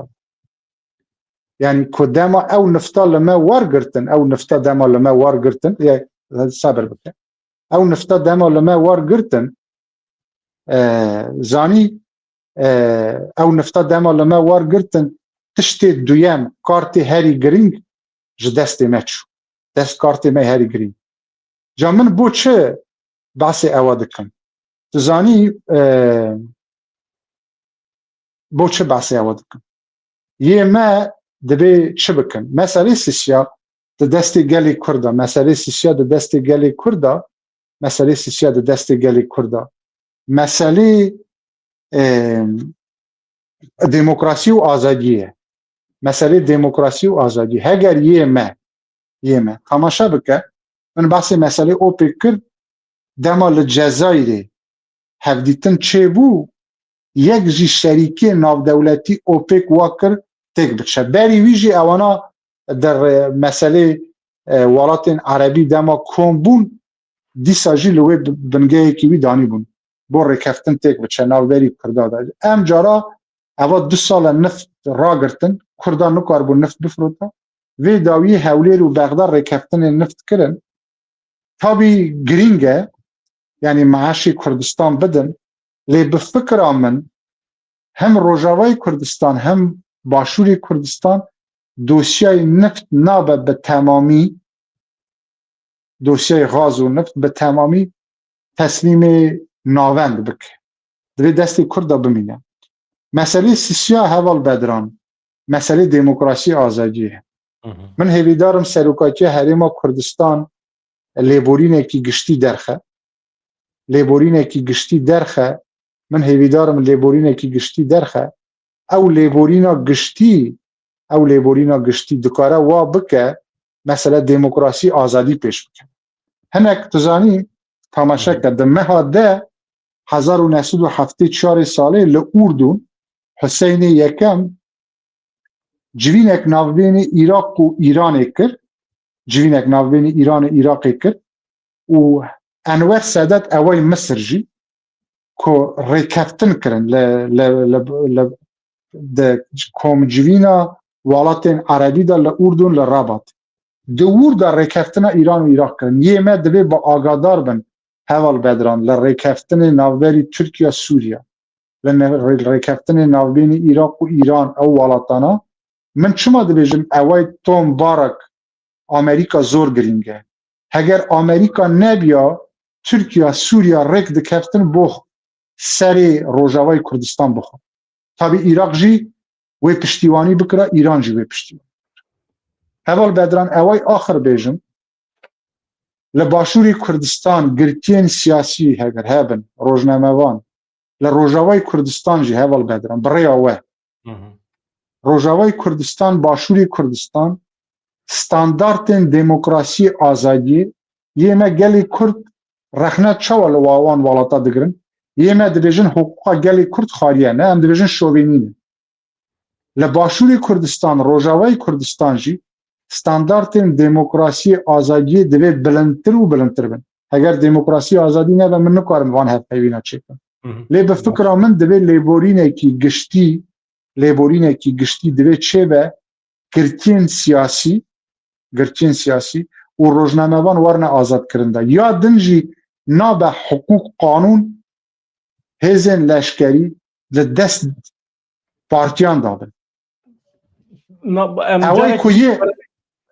Yanî ku dema ew nifta li me wergirtin, ew nifta dema li me wergirtin, e, sebir bike. Ew nifta dema li me wergirtin, e, zanî, e, ew nifta dema li me wergirtin, tiştê duyem, kartê herî girîng ji destê me çû. Dest kartê me herî girîng. Ca min bo çi behsê ewa dikim? Tu zanî, e, bo çi behsê ewa dikim? Yê me dibê çi bikin? Meselê Sisya di destê gelê Kurda, meselê Sisya di destê gelê Kurda, meselê Sisya di destê gelê Kurda. Meselê, e, demokrasî û azadiyê ye. Meselê demokrasî û azadiyê. Heger yê me, yê me. Tamaşe bike, min behsê meselê OPEC kir, dema li Cezayirê hevdîtin çêbû, yek jî şerîkê navdewletî OPEC wa kir têk biçe. Berî wî jî ewana di re-, meselê, e, welatên erebî dema kom bûn, dîsa jî li wê bi-, bingehekî wî danîbûn. Bo rêkeftin têk biçe navberî Kurda de. Em cara eva du sal e nift ragirtin, Kurda nikaribû nift bifirota. Vê dawiyê Hewlêr û Bexda rêkeftinê nift kirin. Tabî girîng e, yanî meaşê Kurdistan bidin, lê bi fikra min hem Rojavayê Kurdistan hem Başûrê Kurdistan dosyayê nift nabe bi temamî, dosyayê gaz û nift bi temamî teslîmê navend bike. Divê destê Kurd de bimîne. Meselê Sisya, Heval Bedran, meselê demokrasî, azadiyê ye. Hı hı. Min hêvîdar im Serokatiya Herêma Kurdistan lêborînekî giştî derxe. Lêborînekî giştî derxe. Min hêvîdar im lêborînekî giştî derxe. Ew lêborîna giştî, ew lêborîna giştî dikare wa bike, mesela demokrasî, azadî pêş bike. Hinek tu zanî, tamaşe ke, di meha de hezar û neh sed û heftê çarê salê li Urdun, Huseynê Yekem civînek navbênê Iraq û Îranê kir, civînek navbênê Îran û Iraqê kir û Enwer Sedat eway Misir jî ku rêkeftin kirin li, li, li, li, di komcivîna welatên erebî de li Urdun, li Rabat. Di wir de rêkeftina Îran û Iraq kirin. Yê me divê bi agadar bin, Heval Bedran, li rêkeftinê navberî Tirkiye, Sûriye, li ne-, rê-, rêkeftinê navbênî Iraq û Îran, ew welatana, min çima dibêjim eway Tom Barak Amerîka zor girîng e. Heger Amerîka nebiya, Tirkiye, Sûriye rêk dikeftin bo serê Rojavayê Kurdistan bixwe. Tabî Iraq jî wê piştîwanî bikira, Îran jî wê piştîwanî bikira. Heval Bedran, eway axir bêjim, li Başûrê Kurdistan girtiyên siyasî heger hebin, rojnamevan, li Rojavayê Kurdistan jî, Heval Bedran, bi rêya we. Hı hı. Rojavayê Kurdistan, Başûrê Kurdistan, standartên demokrasiyê, azadiyê yê me gelê Kurd rexne çawa li wa-, wan welata digirin? Yê me dibêjin hiqûqa gelê Kurd xariye, ne, em dibêjin şovînî ne. Li Başûrê Kurdistan, Rojavayê Kurdistan jî standartên demokrasiyê, azadiyê divê bilindtir û bilindtir bin. Heger demokrasiyê, azadî nebe, min nikarim van hevpeyvîna çêkim. Hı hı. Lê bi fikra min divê lêborînekî giştî, lêborînekî giştî divê çêbe, girtiyên siyasî, girtiyên siyasî û rojnamevan werine azadkirin de. Ya din jî nabe hiqûq, qanûn, hêzên leşkerî li dest partiyan dabin. Na, em Ewey carek ku yê,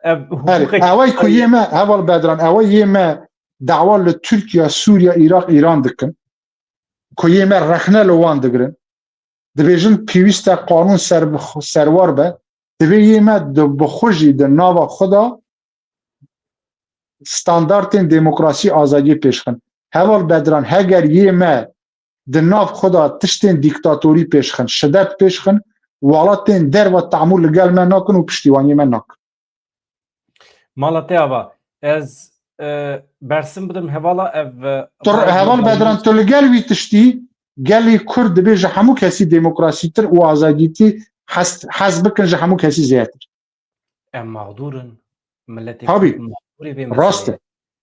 ev herê, huquqek ewey ku yê me, Heval Bedran, ewey yê me dawa li Tirkiye, Sûriye, Iraq, Îran dikin, ku yê me rexne li wan digirin, dibêjin pêwîst e qanûn ser, serwar be, divê yê me di, bi xwe jî di nava xwe de standartên demokrasî, azadiyê pêşxin. Heval Bedran, heger yê me di nav xwe de tiştên dîktatorî pêşxin, şidet pêşxin, welatên derve temûl li gel me nakin û piştîwaniyê me nakin. Mala te ava, ez, e, bersim bidim hevala ev, e, Tu, ray Heval Bedran, tu li gel wî tiştî, gelê Kurd dibê ji hemû kesî demokrasîtir û azadîtî hez, hez bikin ji hemû kesî zêdetir. Em mağdur in. Miletê Kurd mağdurê vê meseleyê. Rast e.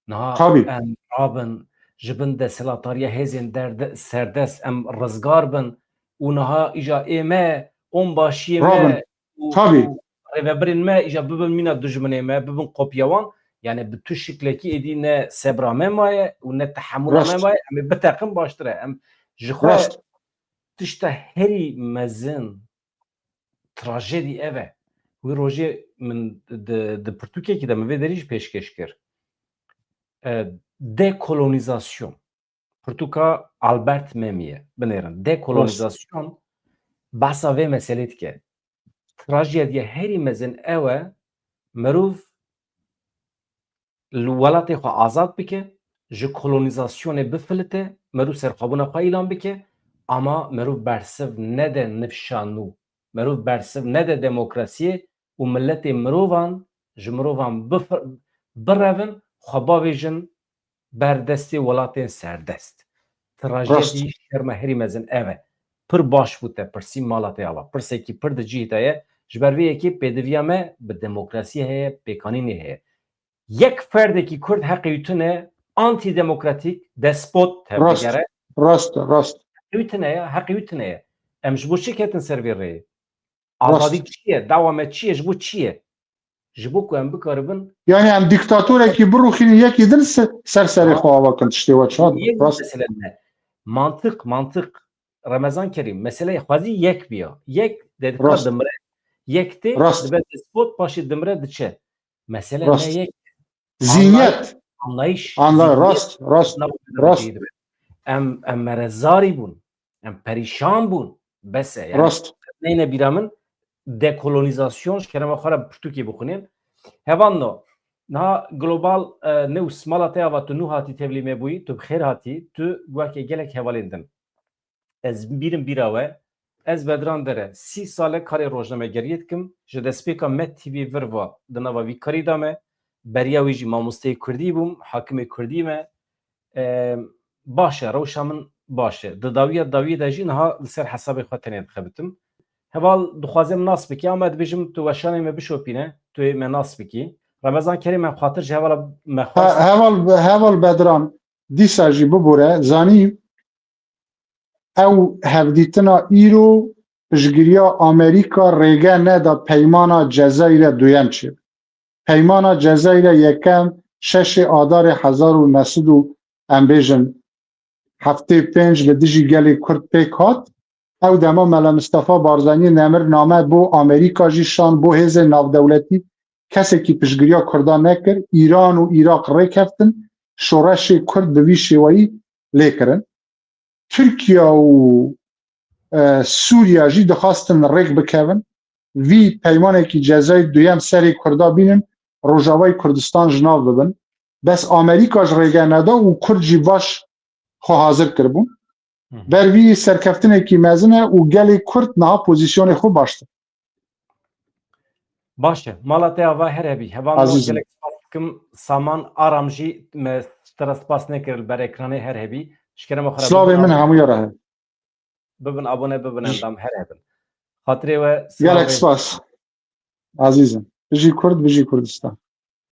Niha em rabin ji bin desthilatdariya hêzên derde-, serdest em rizgar bin û niha îja ê me, onbaşiyê me û, û rêvebirên me îja bibin mîna dijminê me, bibin kopya wan. Yani bi tu şiklekî êdî ne sebra me maye û ne tehemûla me maye. Em ê biteqin baştir e. Em ji xwe tişta herî mezin trajedî ev e. Wî rojê min di, di pirtûkekî de min vê derî jî pêşkêş kir. E, dekolonîzasyon. Pirtûka Albert Memî ye. Binêrin. Dekolonîzasyon behsa vê meselê dike. Trajedîya herî mezin ew e, mirov li welatê xwe azad bike, ji kolonîzasyonê bifilite, merû serxwebûna xwe îlan bike, ama merû bersiv nede nifşa nû, merû bersiv nede demokrasiyê û miletê mirovan ji mirovan bif-, birevin, xwe bavêjin ber destê welatên serdest. Trajedî şerma herî mezin ev e. Pir baş bû te pirsî, mala te ava. Pirsekî pir di cihê te ye. Ji ber vê yekê pêdiviya me bi demokrasiyê heye, pêkanînê heye. Yek ferdekî Kurd heqê wî tune, antîdemokratîk, despot tevdigere. Rast, rast. Heqê wî tune ye, heqê wî tune ye. Em ji bo çi ketin ser vê rêyê? Azadî çi ye? Dawa me çi ye? Ji bo çi ye? Ji bo ku em bikaribin Yani em dîktatorekî birûxînin, yekî din se-, ser serê xwe ava kin, tiştê we çar. Yek mesele ne. Mantiq, mantiq. Remezan Kerîm, meseleyê xwezî yek biya. Yek dedika dimre. Yek tê, dibe despot, paşê dimre diçe. Mesele ne yek. Zihniyet. Anlayış. Anla-, rast, rast, rast. Em, em merezarî bûn. Em perîşan bûn. Bes e. Yani, neyne bîra min, dekolonîzasyon, ji kerema xwe re pirtûkê bixwînin. Hevalno, niha Global, e, News, mala te ava, tu nû hatî tevlî me bûyî, tu bi xêr hatî, tu weke gelek hevalên din. Ez bîrim bîra we. Ez Bedran Dere, sî sal e karê rojnamegeriyê dikim. Ji destpêka Med T V vir va di nava vî karî de me. Beriya wî jî mamosteyê kurdî bûm, hakimê kurdî me. E, baş e, rewşa min baş e. Di dawiya dawiyê de jî niha li ser hesabê xwe tenê dixebitim. Heval dixwaze min nas bike, ama dibêjim tu weşanê me bişopîne, tu yê me nas bikî. Remezan Kerîm, em xatir ji hevala me xwest. He-, heval, heval Bedran, dîsa jî bibûre, zanî ew hevdîtina îro piştgiriya Amerîka rêge neda peymana Cezayirê duyem çêbe. Peymana Cezayirê yekem şeşê Adarê hezar û neh sed û, em bêjin, heftê pênc li dijî gelê Kurd pêk hat. Ew dema Mela Mistefa Barzanî nemir name bo Amerîka jî şand bo hêzên navdewletî, kesekî piştgiriya Kurdan nekir. Îran û Iraq rêkeftin, şoreşê Kurd bi vî şêweyî lê kirin. Tirkiye û, e, Sûriye jî dixwastin rêk bikevin. Vî peymanekî Cezayir duyem serê Kurda bînin, Rojavayê Kurdistan ji nav bibin. Bes Amerîka ji rêge neda û Kurd jî baş xwe hazir kiribûn. Hı hı. Ber vî serkeftinekî mezin e û gelê Kurd niha pozîsyonê xwe baştir. Baş e. Mala te ava her hebî. Hevalno, gelek spas dikim. Saman Aram jî me ji te re spas nekir li ber ekranê, her hebî. Ji kerema xwe re Slavê bibin min abone. Hemûya re hebe. Bibin abone, bibin endam, her hebin. Xatirê we Gelek slavê. Spas. Azîzim. Bijî Kurd, bijî Kurdistan.